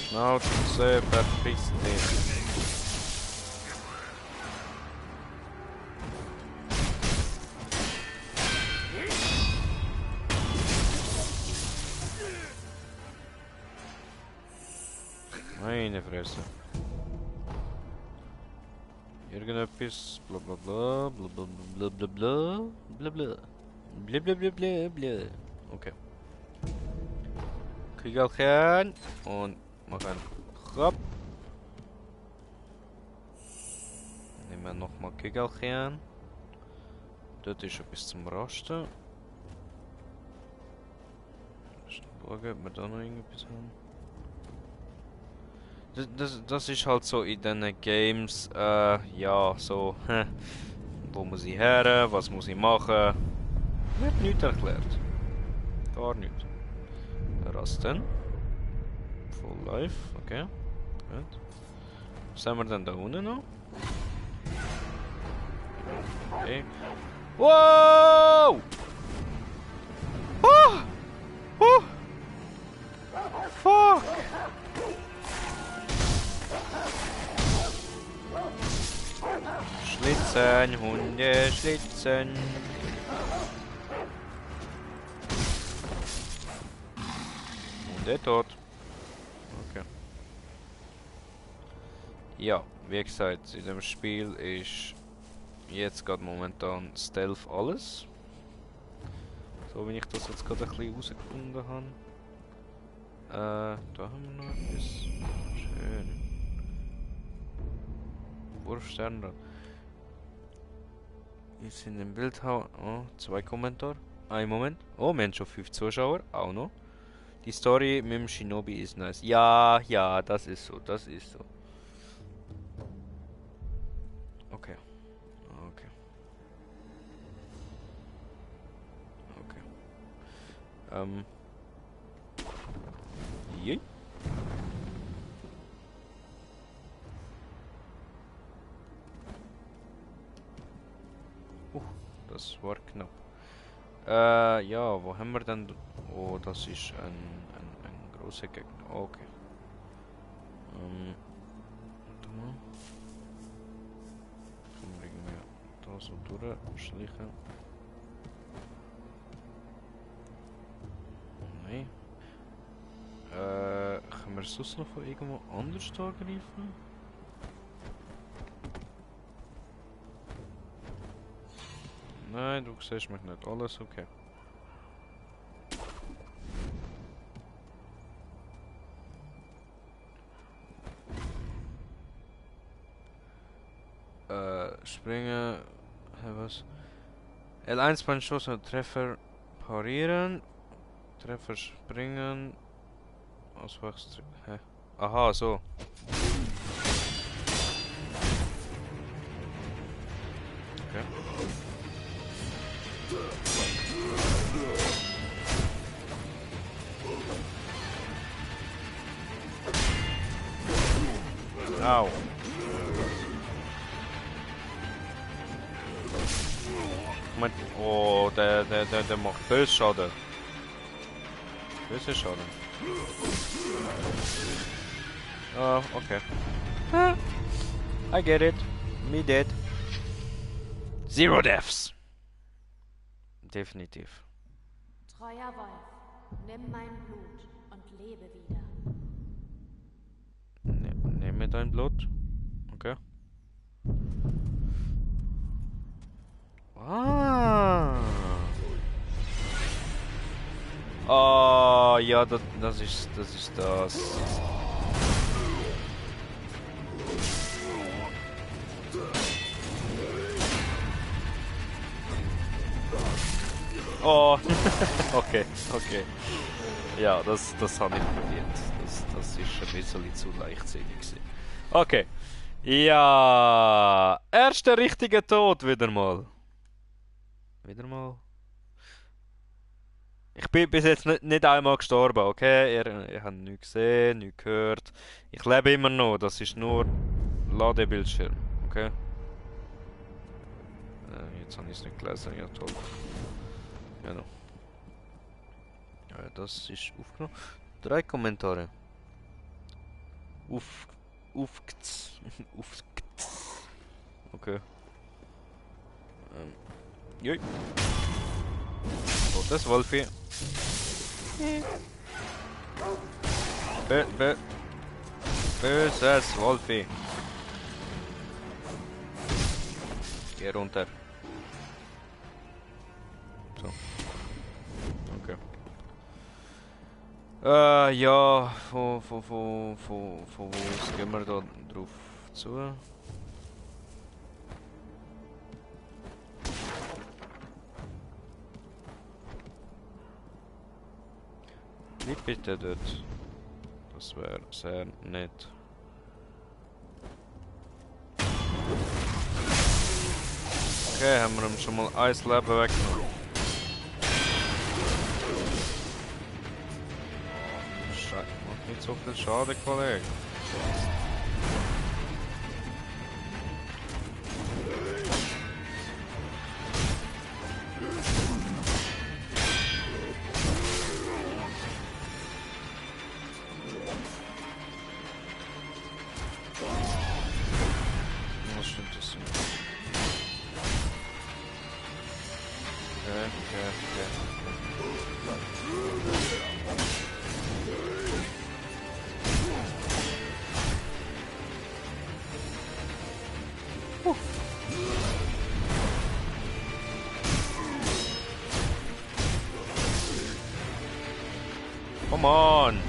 Schnauze, verpiss dich. Meine Fresse. Irgendetwas. Blablabla. Blablabla. Blablabla. Blablabla. Okay. Kügelchen. Und machen. Hopp. Nehmen wir nochmal Kügelchen. Dort ist etwas zum Rasten. Schauen, ob wir da noch irgendetwas haben. Das ist halt so in diesen Games, ja, so, wo muss ich her, was muss ich machen, wird nichts erklärt. Gar nichts. Rasten. Full Life, okay. Gut. Was haben wir denn da unten noch? Okay. Wow! Fuck! Schlitzen, Hunde, schlitzen. Hunde tot. Okay. Ja, wie gesagt, in dem Spiel ist jetzt gerade momentan Stealth alles. So wie ich das jetzt gerade ein bisschen herausgefunden habe. Da haben wir noch etwas. Schön. Wurfstern. Jetzt in dem Bild haben. Oh, 2 Kommentare. Ein Moment. Oh, wir haben schon 5 Zuschauer. Auch noch. Die Story mit dem Shinobi ist nice. Ja, ja, das ist so. Das ist so. Okay. Okay. Okay. Je. Das war knapp. Ja, wo haben wir denn? Oh, das ist ein großer Gegner. Okay. Warte mal. Können wir irgendwie da so durchschleichen? Nein. Können wir sonst noch von irgendwo anders angreifen? Nein, du siehst mich nicht. Alles okay. Springen. Was? L1 beim Schuss und Treffer parieren. Treffer springen. Auswachs. Hä? Aha, so. Okay. Au. Oh, der macht böse Schaden. Böse Schaden. Oh, okay. I get it. Me dead. 0 deaths. Definitiv.
Treuer Wolf, nimm mein Blut und lebe wieder.
Nehme dein Blut. Okay. Ah. Oh, ja, das ist das. Oh, okay. Ja, das habe ich probiert. Das ist ein bisschen zu leichtsinnig gewesen. Okay. Ja, erster richtiger Tod wieder mal. Ich bin bis jetzt nicht einmal gestorben, okay? Ihr habt nichts gesehen, nichts gehört. Ich lebe immer noch, das ist nur Ladebildschirm, okay? Jetzt habe ich es nicht gelesen, ja toll. Genau. Ja, das ist aufgenommen. 3 Kommentare. Aufgts. Okay. Joi. Totes Wolfi. Böses Wolfi. Geh runter. So. Okay. Ja, von wo gehen wir da drauf zu? Wie bitte dort? Das wäre sehr nett. Okay, haben wir ihm schon mal ein Leben weggenommen. Scheiße, macht nicht so viel Schaden, Kollege. Was stimmt das denn? Come on!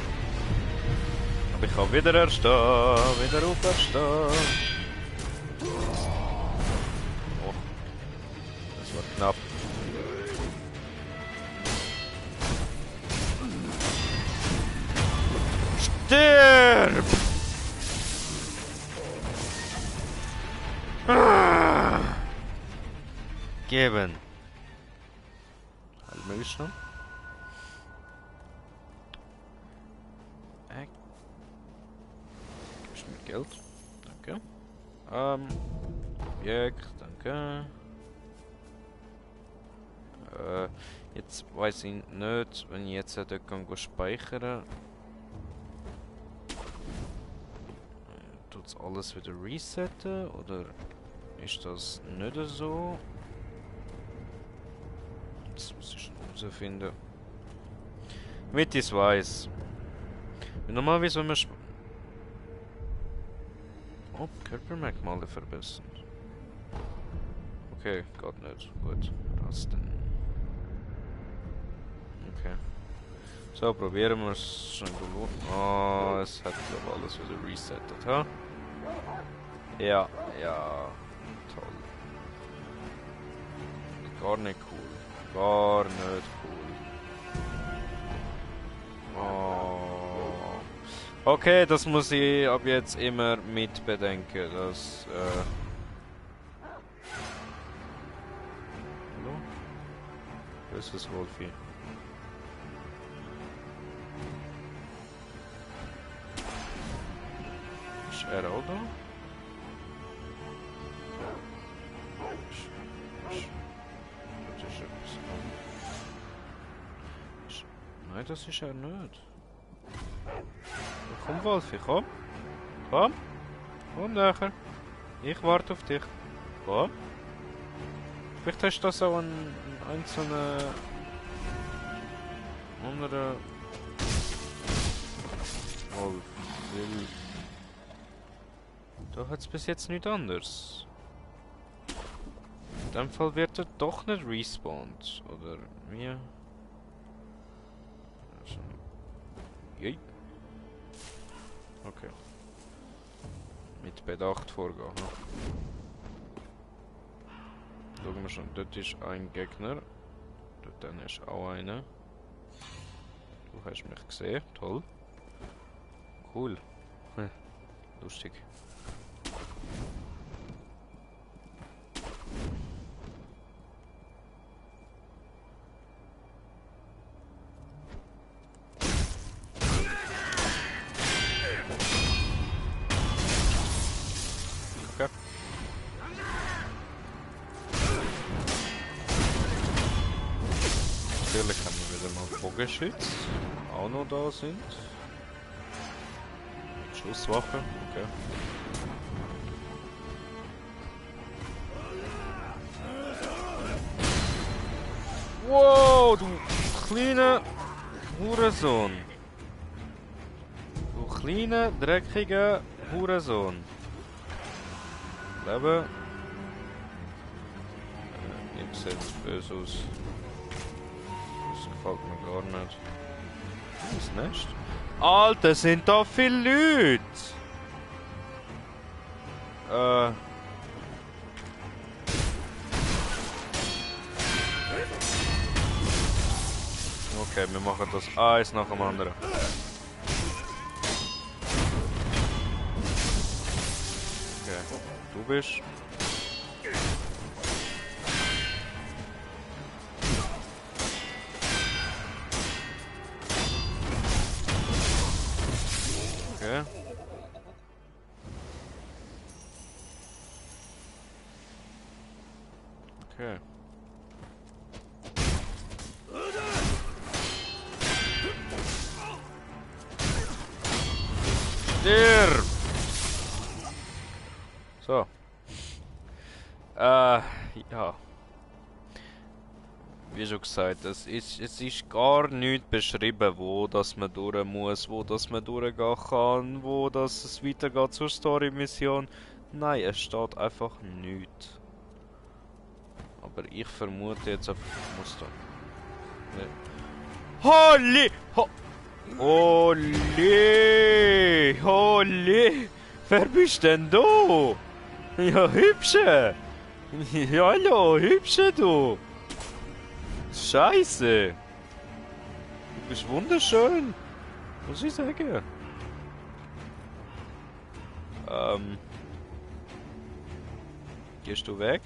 Aber ich kann wieder erstehen, wieder auferstehen. Oh, das war knapp. Stirb! Geben. Halten wir schon? Gibst du mir Geld? Danke. Objekt, danke. Jetzt weiß ich nicht, wenn ich jetzt dort speichern. Tut es alles wieder resetten oder ist das nicht so? Das muss ich schon herausfinden. Damit ich es weiss. Normalerweise, wenn man... Oh, Körpermerkmale verbessern. Okay, geht nicht. Gut, rasten. Okay. So, probieren wir es schon. Oh, es hat glaube ich alles wieder resettet, ha? Ja, ja. Toll. Gar nicht cool. Gar nicht cool. Oh. Okay, das muss ich ab jetzt immer mit bedenken, dass... Hallo? Wo ist das Wolfi? Ist er auch da? Nein, das ist er nicht. Komm, Wolfi, komm. Komm. Komm näher. Ich warte auf dich. Komm. Vielleicht hast du das auch einen einzelnen... anderen... Wolf. Da hat es bis jetzt nichts anderes. In dem Fall wird er doch nicht respawned. Oder wie? Jei. Okay. Mit Bedacht vorgehen. Ne? Schauen wir schon, dort ist ein Gegner. Dort dann ist auch einer. Du hast mich gesehen, toll. Cool. Lustig. Natürlich haben wir wieder mal Bogenschütz, auch noch da sind. Mit Schusswaffe, okay. Wow, du kleiner Hurensohn. Du kleiner, dreckiger Hurensohn. Leben. Jetzt sieht es böse aus. Das gefällt mir gar nicht. Das Nest? Alter, sind da viele Leute! Okay, wir machen das eins nach dem anderen. Okay, du bist... Okay. Okay. Stirb! So. Ja. Wie schon gesagt, es ist gar nichts beschrieben, wo das man durch muss, wo das man durchgehen kann, wo das es weitergeht zur Story-Mission. Nein, es steht einfach nichts. Aber ich vermute jetzt einfach, ich muss da... Holy! Holy! Holy! Wer bist denn du? Ja, hübsche! Ja, hallo, hübsche du! Scheiße! Du bist wunderschön! Muss ich sagen. Gehst du weg?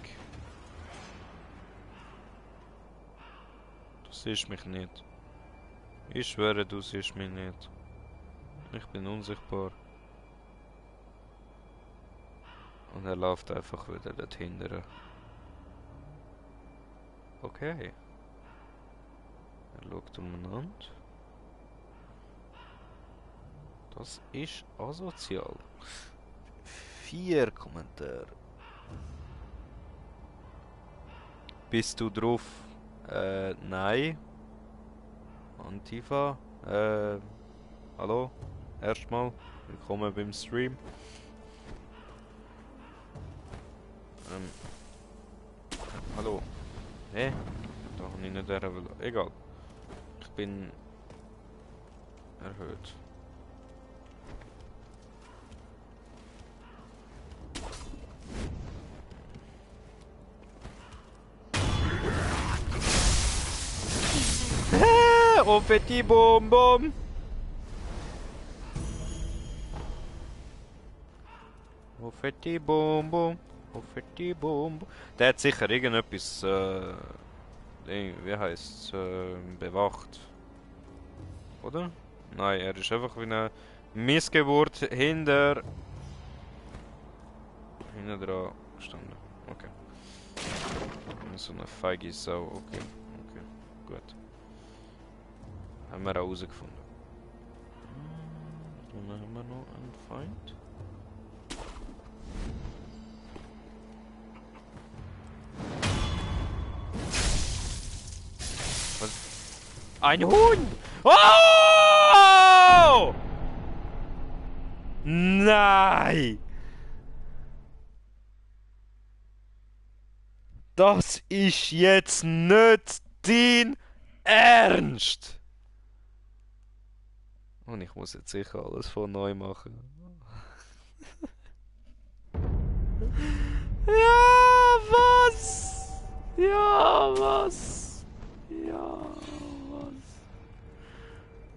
Du siehst mich nicht. Ich schwöre, du siehst mich nicht. Ich bin unsichtbar. Und er läuft einfach wieder dorthin. Okay. Er schaut umeinander. Das ist asozial. 4 Kommentare. Bist du drauf? Nein. Antifa? Hallo? Erstmal, willkommen beim Stream. Hallo. Hä? Da habe ich nicht erhöht. Egal. Ich bin erhöht. Oh, petit Bom Bom! Oh, petit Bom Bom! Oh, petit Bom Bom! Der hat sicher irgendetwas, wie heisst's, bewacht. Oder? Nein, er ist einfach wie eine Missgeburt hinter dran gestanden. Okay. So eine feige Sau, okay. Okay, gut. Haben wir auch herausgefunden. Dann haben wir noch einen Feind. Was? Ein Hund! Oh! Nein! Das ist jetzt nicht dein Ernst! Und ich muss jetzt sicher alles von neu machen. Ja, was? Ja, was? Ja, was?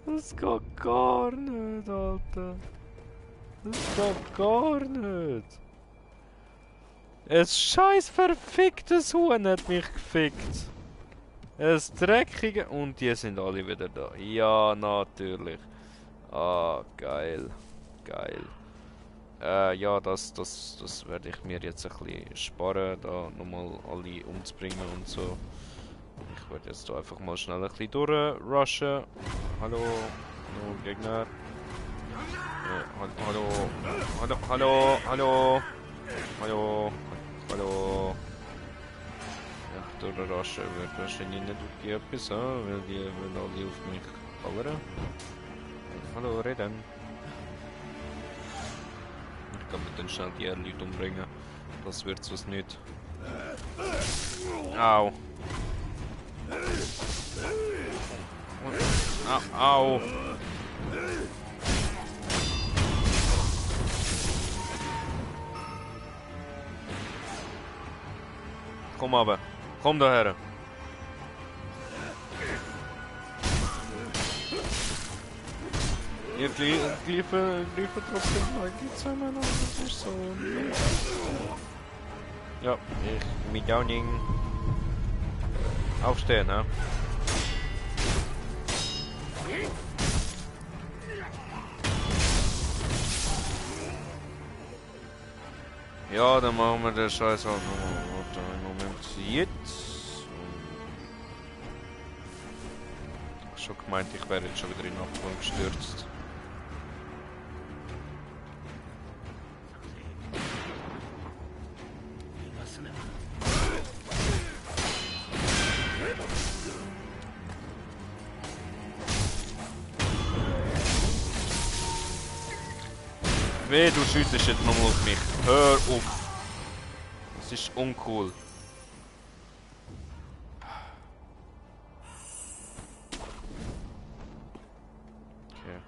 Das geht gar nicht, Alter. Das geht gar nicht. Ein scheiß verficktes Huhn hat mich gefickt. Ein dreckige... Und die sind alle wieder da. Ja, natürlich. Ah, geil. Geil. Ja, das werde ich mir jetzt ein bisschen sparen, da nochmal alle umzubringen und so. Ich werde jetzt da einfach mal schnell ein bisschen durchrushen. Hallo, hallo Gegner. Hallo, hallo, hallo, hallo, hallo, hallo. Ja, durchrushen wird wahrscheinlich nicht wirklich etwas, weil die wollen alle auf mich ballern. Hallo, reden. Ich kann mit den schnell die Leute umbringen. Das wird sonst nicht. Au. Au. Au. Komm aber. Komm daher. Ihr liefert trotzdem eigentlich zueinander, das ist so. Ja, ich mit Downing aufstehen, ne? Ja, dann machen wir den Scheiß auch nochmal. Warte, einen Moment. Jetzt. Ich hab schon gemeint, ich wäre jetzt schon wieder in den Abgrund gestürzt. Weh, du schießt jetzt nochmal auf mich. Hör auf. Das ist uncool. Okay.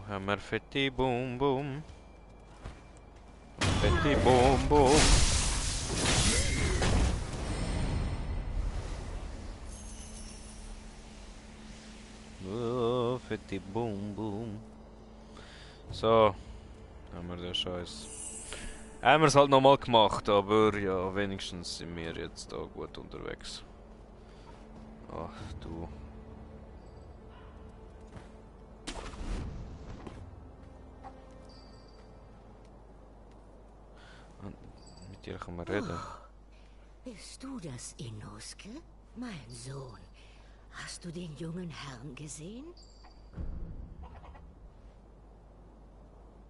Haben wir fette Boom Boom. Fette Boom Boom. Oh, fette Boom Boom. So, Haben wir den Scheiß. Haben wir es halt nochmal gemacht, aber ja, wenigstens sind wir jetzt da gut unterwegs. Ach du. Mit dir kann man reden.
Bist du das, Inosuke? Mein Sohn. Hast du den jungen Herrn gesehen?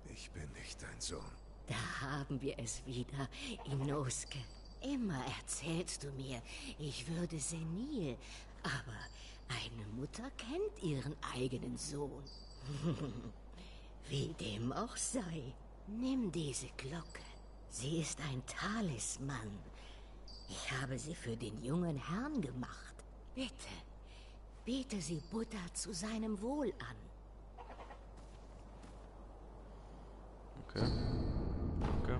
Ich bin nicht dein Sohn.
Da haben wir es wieder, Inosuke. Immer erzählst du mir, ich würde senil. Aber eine Mutter kennt ihren eigenen Sohn. Wie dem auch sei, nimm diese Glocke. Sie ist ein Talisman. Ich habe sie für den jungen Herrn gemacht. Bitte, bete sie Buddha zu seinem Wohl an.
Okay. Okay.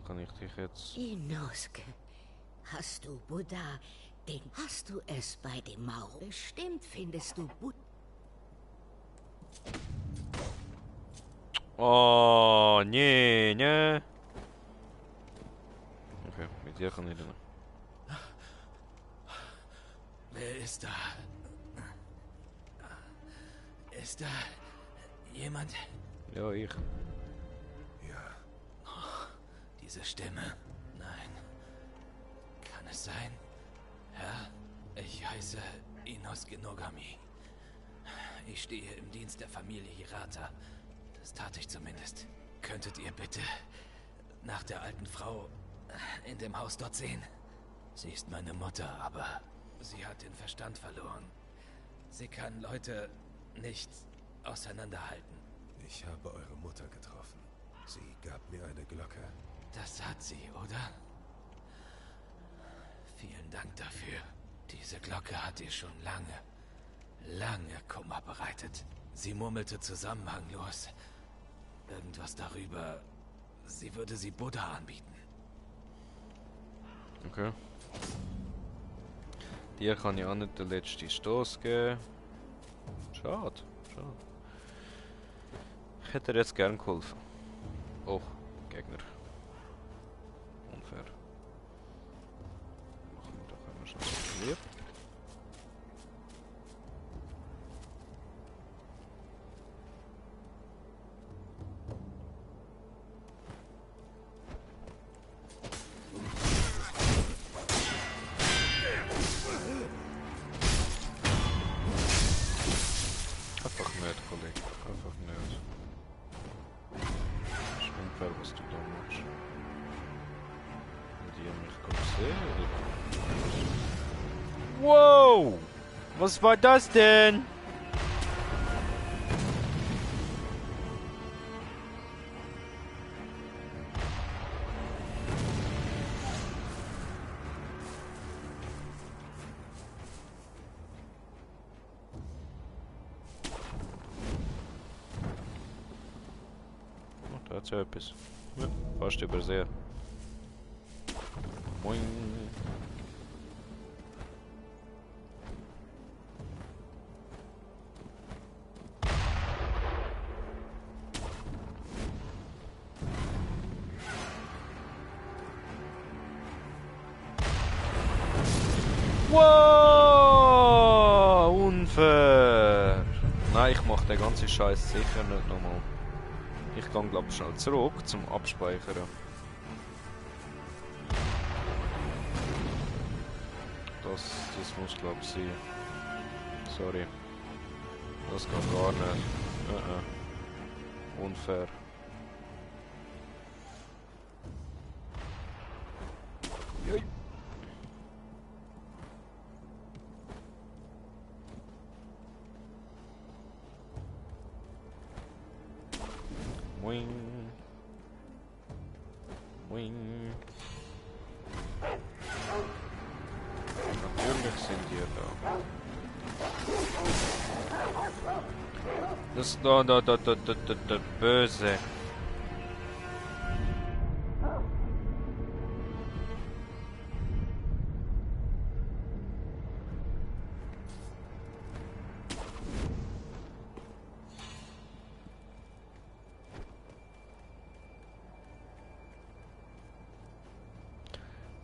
Kann ich dich jetzt...
Inosuke, hast du Buddha, hast du es bei dem Mao? Bestimmt findest du Buddha.
Oh, nee, nee. Okay, mit dir kann ich dann.
Wer ist da? Ist da jemand?
Ja, ich.
Ja.
Oh, diese Stimme. Nein. Kann es sein? Herr, ich heiße Inosuke Nogami. Ich stehe im Dienst der Familie Hirata. Das tat ich zumindest. Könntet ihr bitte nach der alten Frau in dem Haus dort sehen? Sie ist meine Mutter, aber sie hat den Verstand verloren. Sie kann Leute nicht auseinanderhalten.
Ich habe eure Mutter getroffen. Sie gab mir eine Glocke.
Das hat sie, oder? Vielen Dank dafür. Diese Glocke hat ihr schon lange Kummer bereitet. Sie murmelte zusammenhanglos. Irgendwas darüber, sie würde sie Buddha anbieten.
Okay. Dir kann ich auch nicht den letzten Stoß geben. Schade. Ich hätte dir jetzt gern geholfen. Oh, Gegner. Unfair. Machen wir doch einmal schnell lieb. Einfach nicht, Kollege. Einfach nicht. Ist unfair, was du da machst. Und die haben mich gerade gesehen, oder? Wow! Was war das denn? Da hat's ja etwas. Ja, fast übersehen. Moin. Wow! Unfair! Nein, ich mach den ganzen Scheiß sicher nicht nochmal. Ich gehe glaube schnell zurück zum Abspeichern. Das muss glaube ich sein. Sorry. Das geht gar nicht. Unfair. Jui. Moin. Moin. Natürlich sind die da. Das ist da böse.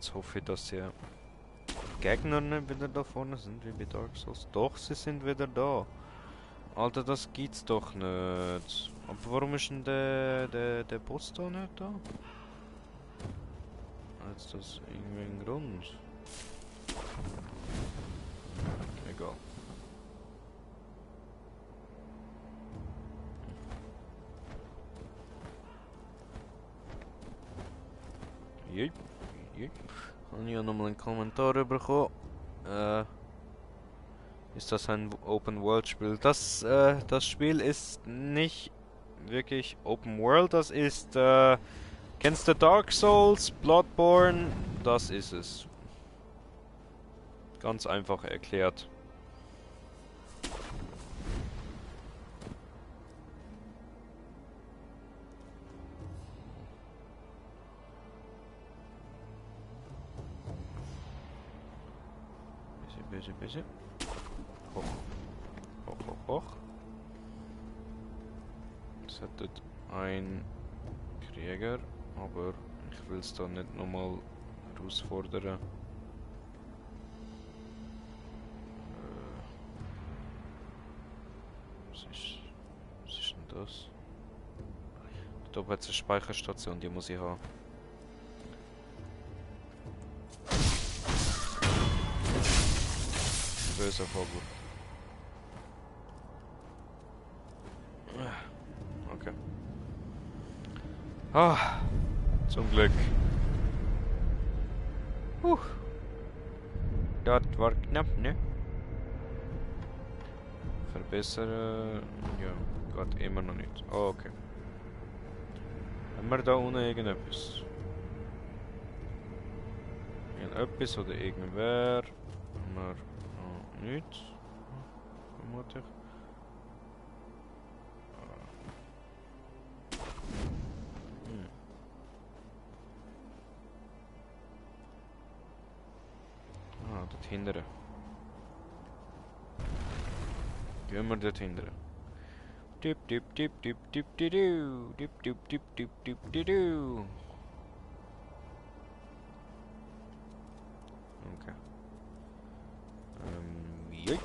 Jetzt hoffe ich, dass die Gegner nicht wieder da vorne sind, wie bei Dark Souls. Doch, sie sind wieder da. Alter, das gibt's doch nicht. Aber warum ist denn der Boss da nicht da? Hat das irgendwie einen Grund? Egal. Jep, jep. Habe ich ja nochmal einen Kommentar bekommen. Ist das ein Open-World-Spiel? Das Spiel ist nicht wirklich Open-World. Das ist, kennst du Dark Souls, Bloodborne? Das ist es. Ganz einfach erklärt. Bisschen. Hoch. Hoch. Es hat ein Krieger, aber ich will es da nicht nochmal herausfordern. Was ist denn das? Da oben hat es eine Speicherstation, die muss ich haben. Böser Vogel. Okay. Ah, zum Glück. Das war knapp, ne? Verbessern. Ja, geht immer noch nicht. Oh, okay. Haben wir da unten irgendetwas? Irgendetwas oder irgendwer? Haben wir nichts? Vermutlich. Dort hinten. Gehen wir dort hinten. Dip. Okay. Jei.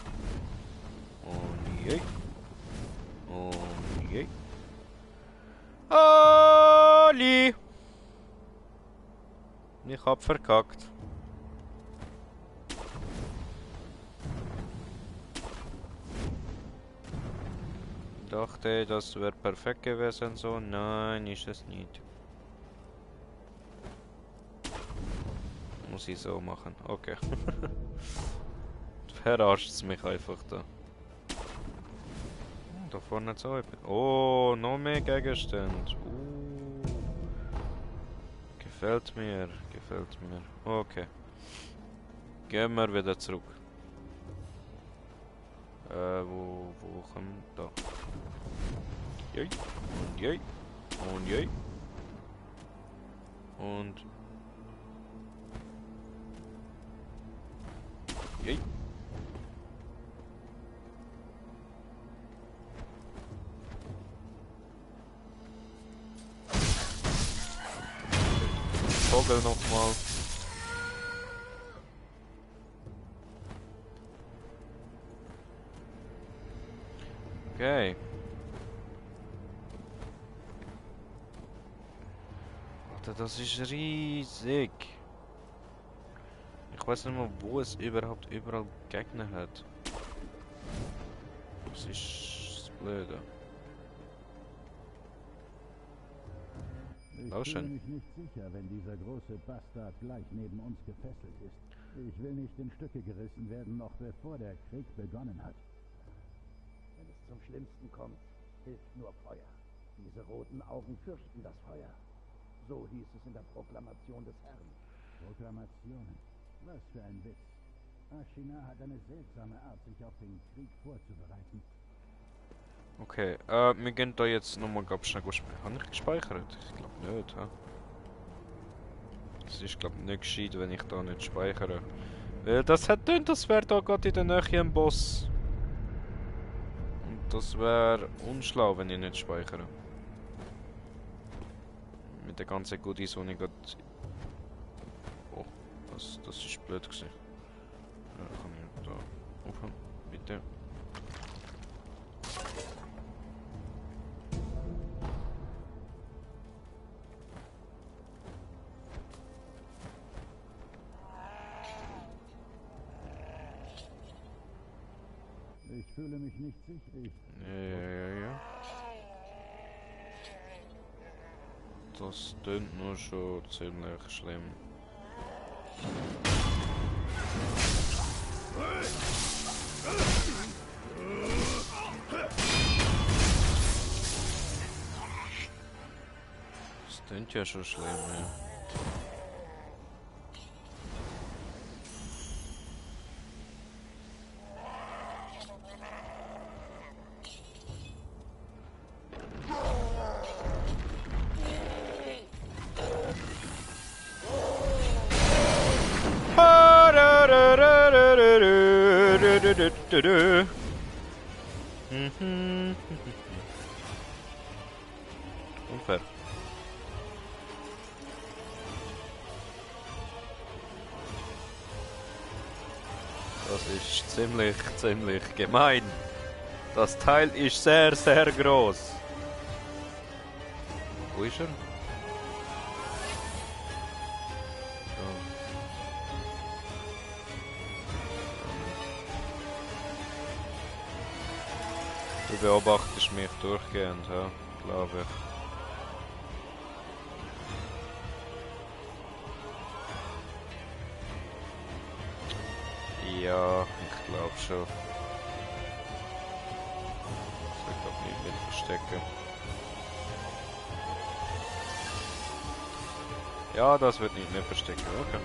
Und jei. Und jei. Ali! Ich hab verkackt. Ich dachte, das wäre perfekt gewesen so. Nein, ist es nicht. Muss ich so machen. Okay. Verarscht es mich einfach da. Da vorne so etwas. Oh, noch mehr Gegenstände. Gefällt mir. Okay. Gehen wir wieder zurück. Wo kommt da? Jei. Und jei. Und jei. Und jei. Vogel nochmal. Okay. Alter, das ist riesig. Ich weiß nicht mal, wo es überhaupt überall Gegner hat. Das ist das Blöde.
Ich bin mich nicht sicher, wenn dieser große Bastard gleich neben uns gefesselt ist. Ich will nicht in Stücke gerissen werden, noch bevor der Krieg begonnen hat.
Wenn es zum Schlimmsten kommt, hilft nur Feuer. Diese roten Augen fürchten das Feuer. So hieß es in der Proklamation des Herrn.
Proklamationen? Was für ein Witz. Ashina hat eine seltsame Art, sich auf den Krieg vorzubereiten.
Okay, wir gehen da jetzt nochmal ganz schnell speichern. Habe ich gespeichert? Ich glaube nicht, ha? Es ist glaube ich nicht gescheit, wenn ich da nicht speichere. Weil das hat tönt, das wäre da gerade in der Nähe ein Boss. Und das wäre unschlau, wenn ich nicht speichere. Mit den ganzen Goodies, die ich gerade... Oh, Das ist blöd gewesen. Ja, kann ich da aufhören? Bitte.
Ich fühle mich nicht sicher.
Ja. Das klingt nur schon ziemlich schlimm. Das klingt ja schon schlimm, ja. Unfair. Das ist ziemlich gemein. Das Teil ist sehr groß. Wo ist er? Du beobachtest mich durchgehend, ja, glaube ich. Ja, ich glaube schon. Ich glaube nicht mit verstecken. Ja, das wird nicht mehr verstecken, okay.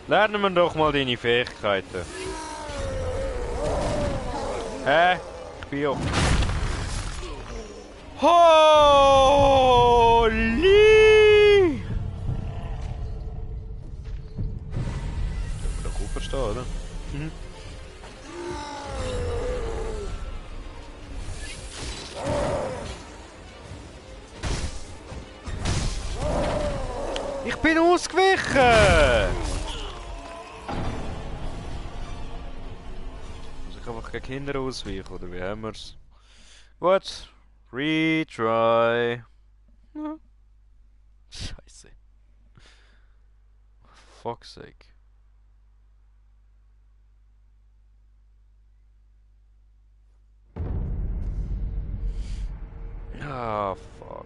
Lernen wir doch mal deine Fähigkeiten. Hä? Ich bin auch. Holy! Können wir doch gut verstehen, oder? Mhm. Ich bin ausgewichen! Einfach gegen Kinder ausweichen, oder wie haben wir's? Gut. Retry. Ja. Scheiße. Fuck's sake. Ah, fuck.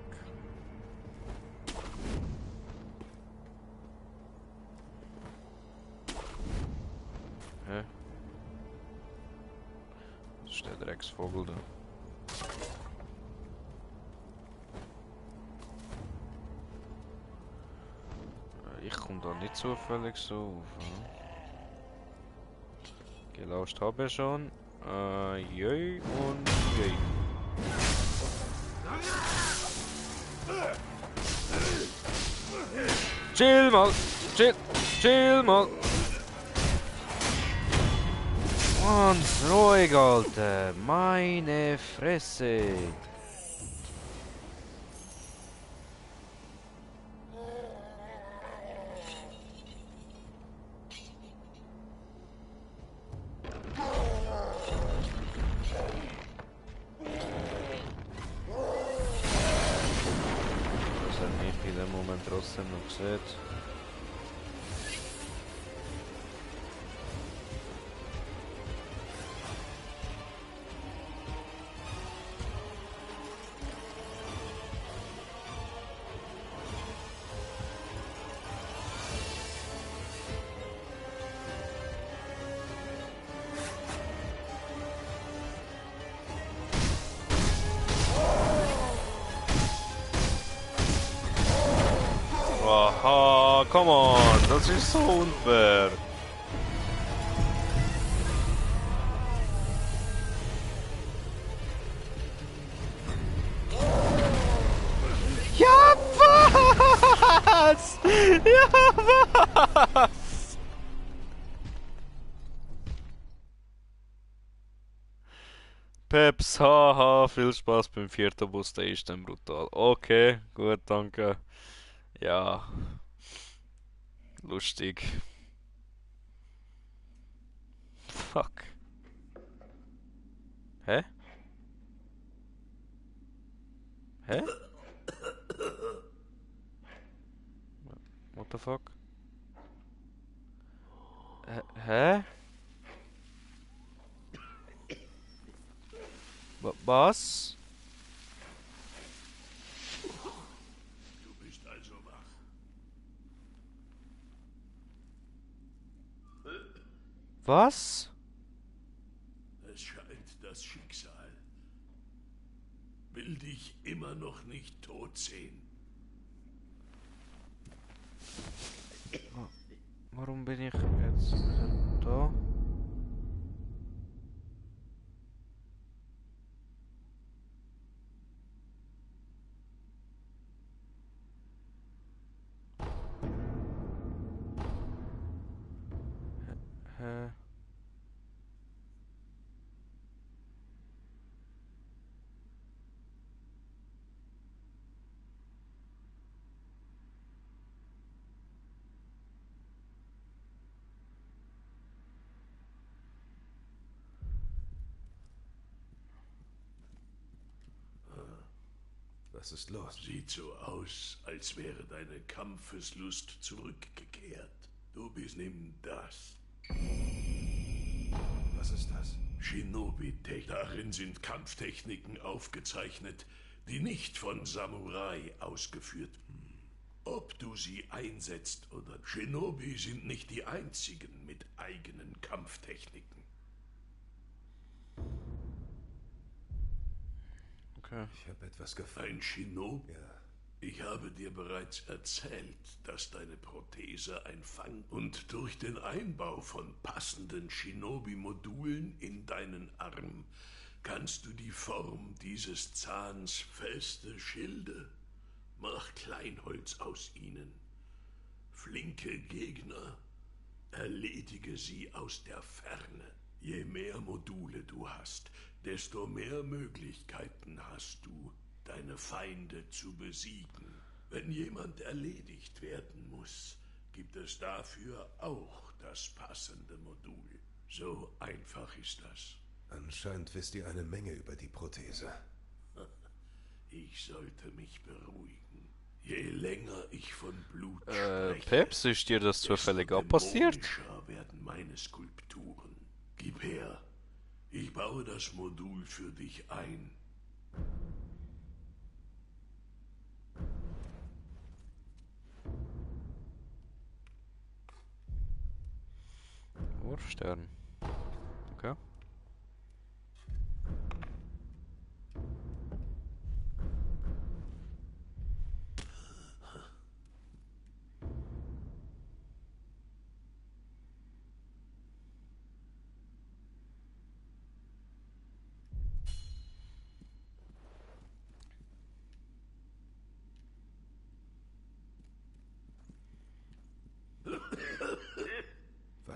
Hä? Das ist der Drecksvogel da. Ich komme da nicht zufällig so auf. Gelauscht habe ich schon. Jei und jei. Chill mal! Chill mal! Und ruhig, Alter! Meine Fresse! Trotzdem noch gesehen. Aha, come on, das ist so unfair. Ja, was? Ja, was? Peps, haha, viel Spaß beim 4. Bus, der ist dann brutal. Okay, gut, danke. Ja, lustig. Fuck. Hä? Hä? What the fuck? Hä? Was?
Du bist also wach.
Was?
Es scheint das Schicksal will dich immer noch nicht tot sehen.
Warum bin ich jetzt wieder da? Hä?
Was ist los?
Sieht so aus, als wäre deine Kampfeslust zurückgekehrt. Du bist, nimm das.
Was ist das?
Shinobi-Technik. Darin sind Kampftechniken aufgezeichnet, die nicht von Samurai ausgeführt werden. Ob du sie einsetzt oder... Shinobi sind nicht die einzigen mit eigenen Kampftechniken.
Okay.
Ich habe etwas gefunden.
Ein Shinobi?
Ja.
Ich habe dir bereits erzählt, dass deine Prothese ein Fang und durch den Einbau von passenden Shinobi-Modulen in deinen Arm kannst du die Form dieses Zahns feste Schilde. Mach Kleinholz aus ihnen. Flinke Gegner, erledige sie aus der Ferne. Je mehr Module du hast, desto mehr Möglichkeiten hast du, deine Feinde zu besiegen. Wenn jemand erledigt werden muss, gibt es dafür auch das passende Modul. So einfach ist das.
Anscheinend wisst ihr eine Menge über die Prothese.
Ich sollte mich beruhigen. Je länger ich von Blut spreche,
Peps, ist dir das zufällig auch passiert?
dämonischer werden meine Skulpturen. Gib her. Ich baue das Modul für dich ein.
Wurfstern. Okay.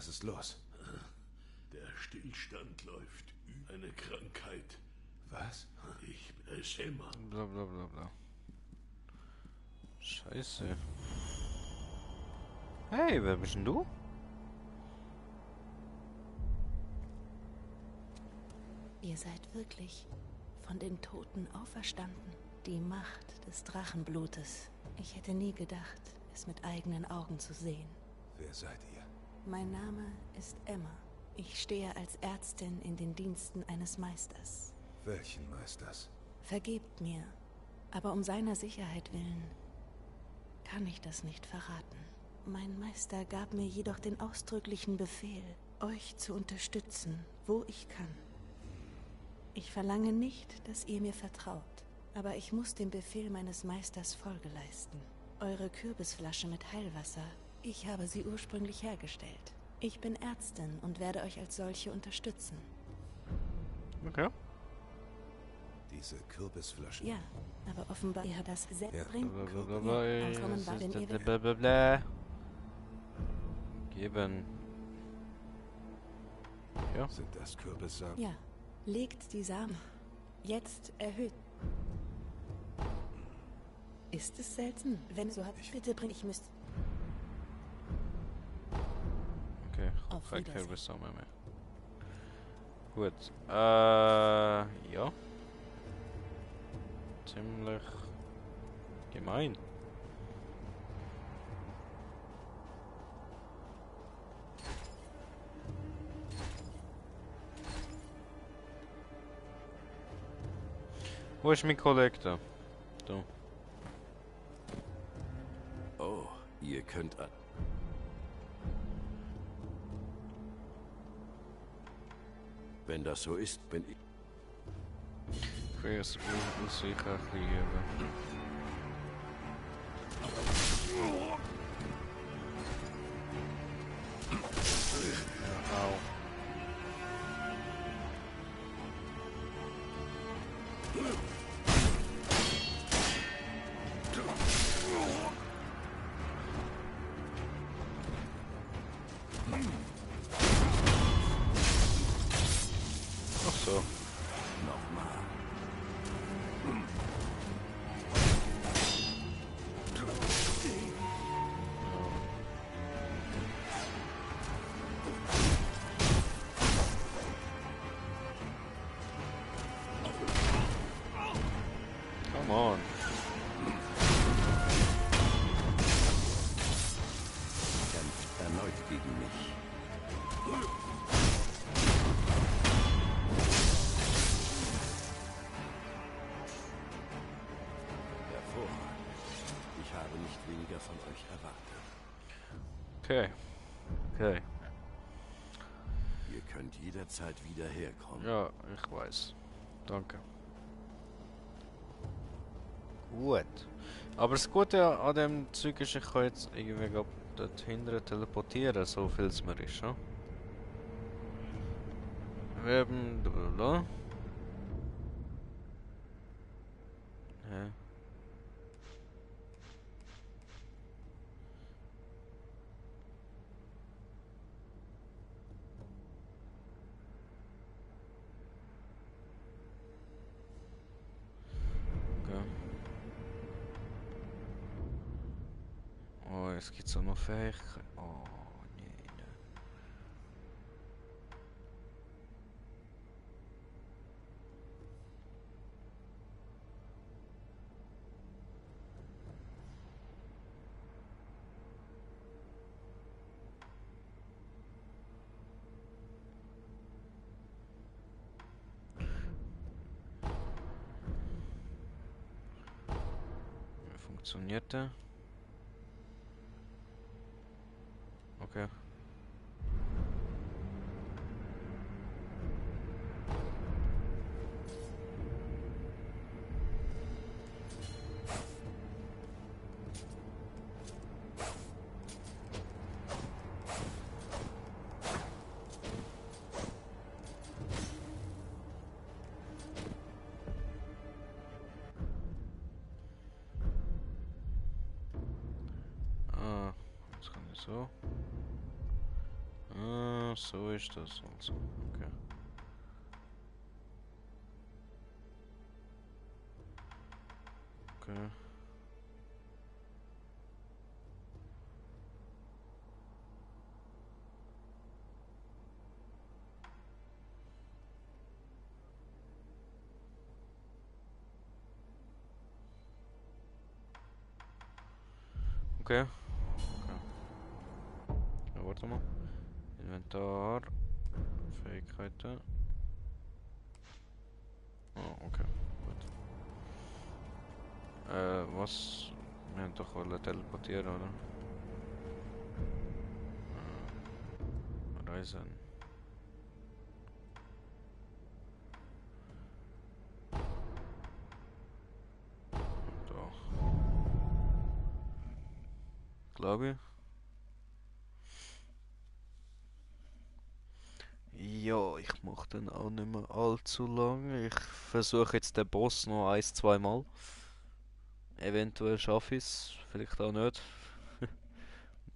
Was ist los?
Der Stillstand läuft über eine Krankheit.
Was?
Ich bin es immer.
Bla bla bla bla. Scheiße. Hey, wer bist denn du?
Ihr seid wirklich von den Toten auferstanden. Die Macht des Drachenblutes. Ich hätte nie gedacht, es mit eigenen Augen zu sehen.
Wer seid ihr?
Mein Name ist Emma. Ich stehe als Ärztin in den Diensten eines Meisters.
Welchen Meisters?
Vergebt mir, aber um seiner Sicherheit willen kann ich das nicht verraten. Mein Meister gab mir jedoch den ausdrücklichen Befehl, euch zu unterstützen, wo ich kann. Ich verlange nicht, dass ihr mir vertraut, aber ich muss dem Befehl meines Meisters Folge leisten. Eure Kürbisflasche mit Heilwasser, ich habe sie ursprünglich hergestellt. Ich bin Ärztin und werde euch als solche unterstützen.
Okay.
Diese Kürbisflasche?
Ja, aber offenbar ihr das selbst
Ja.
bringt.
Blablabla.
Ankommen war, wenn ihr will.
Blablabla. Geben. Ja.
Sind das Kürbissamen?
Ja, Legt die Samen. Jetzt erhöht. Ist es selten? Wenn so habt, bitte bring ich müsst.
Okay,
Auf
ga ik
Wiedersehen.
weer samen mee. Gut. Ja. Ziemlich gemein. Wo ist mein Kollektor? Da.
Oh, ihr könnt an. Wenn das so ist, bin ich...
Ich will es sicher ein bisschen geben. Ja, au. Ach so.
Nochmal.
Come on.
Kämpft erneut gegen mich. Hervorragend. Ich habe nicht weniger von euch erwartet.
Okay. Okay.
Ihr könnt jederzeit wieder herkommen.
Ja, ich weiß. Danke. Gut. Aber das Gute an dem Zeug ist, ich kann jetzt irgendwie dort hinten teleportieren, so viel es mir ist, ja? Wir haben... Blablabla. Ja. Okay. Oh, es gibt so noch Fähigkeiten. Oh, nee. Wie funktioniert der? Okay. Ah, jetzt kann ich so. Ah, so ist das also. Okay. Okay. Okay. Okay. Ja, warte mal. Inventar. Fähigkeiten. Oh, okay. Gut. Was? Wir haben doch wollen teleportieren, oder? Reisen. Da. Glaube ich. Ja, ich mache dann auch nicht mehr allzu lange. Ich versuche jetzt den Boss noch 1-2 Mal. Eventuell schaffe ich es, vielleicht auch nicht.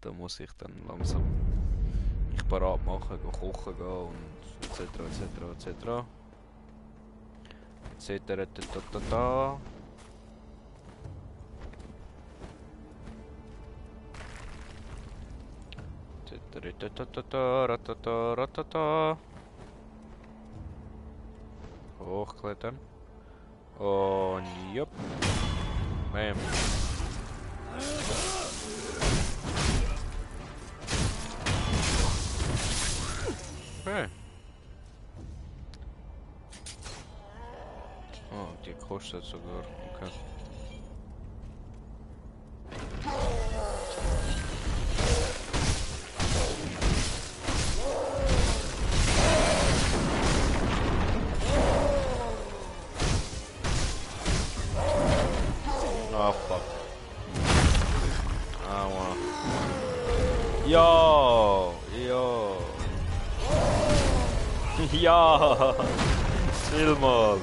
Da muss ich dann langsam mich parat machen, kochen gehen und etc. etc. etc. etc. Hochklettern. Und jupp. Bam. Okay. Oh, die kostet sogar. Okay. Oh fuck. Aua. Yo! Yo! Ja! Chill mal!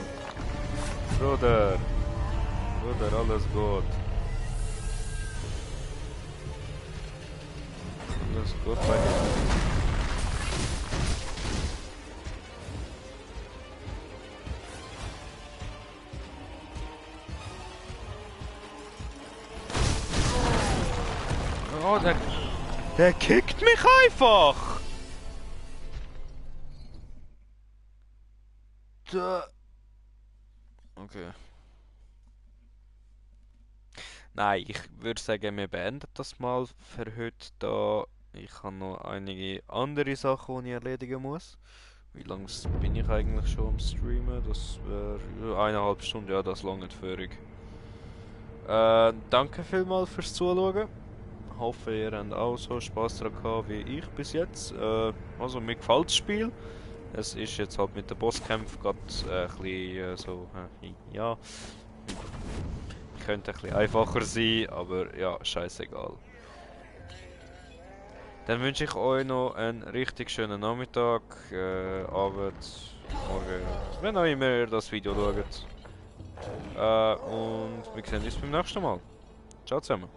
Bruder! Bruder, alles gut. Alles gut bei dir. Oh, der kickt mich einfach! Okay. Nein, ich würde sagen, wir beenden das mal für heute da. Ich habe noch einige andere Sachen, die ich erledigen muss. Wie lange bin ich eigentlich schon am Streamen? Das wäre 1,5 Stunden, ja, das lange für. Danke vielmals fürs Zuschauen. Hoffe, ihr habt auch so Spaß daran gehabt wie ich bis jetzt. Also, mir gefällt das Spiel. Es ist jetzt halt mit den Bosskämpfen gerade ein bisschen so, ja. Könnte ein bisschen einfacher sein, aber ja, scheißegal. Dann wünsche ich euch noch einen richtig schönen Nachmittag, Abend, Morgen, wenn auch immer ihr das Video schaut. Und wir sehen uns beim nächsten Mal. Ciao zusammen.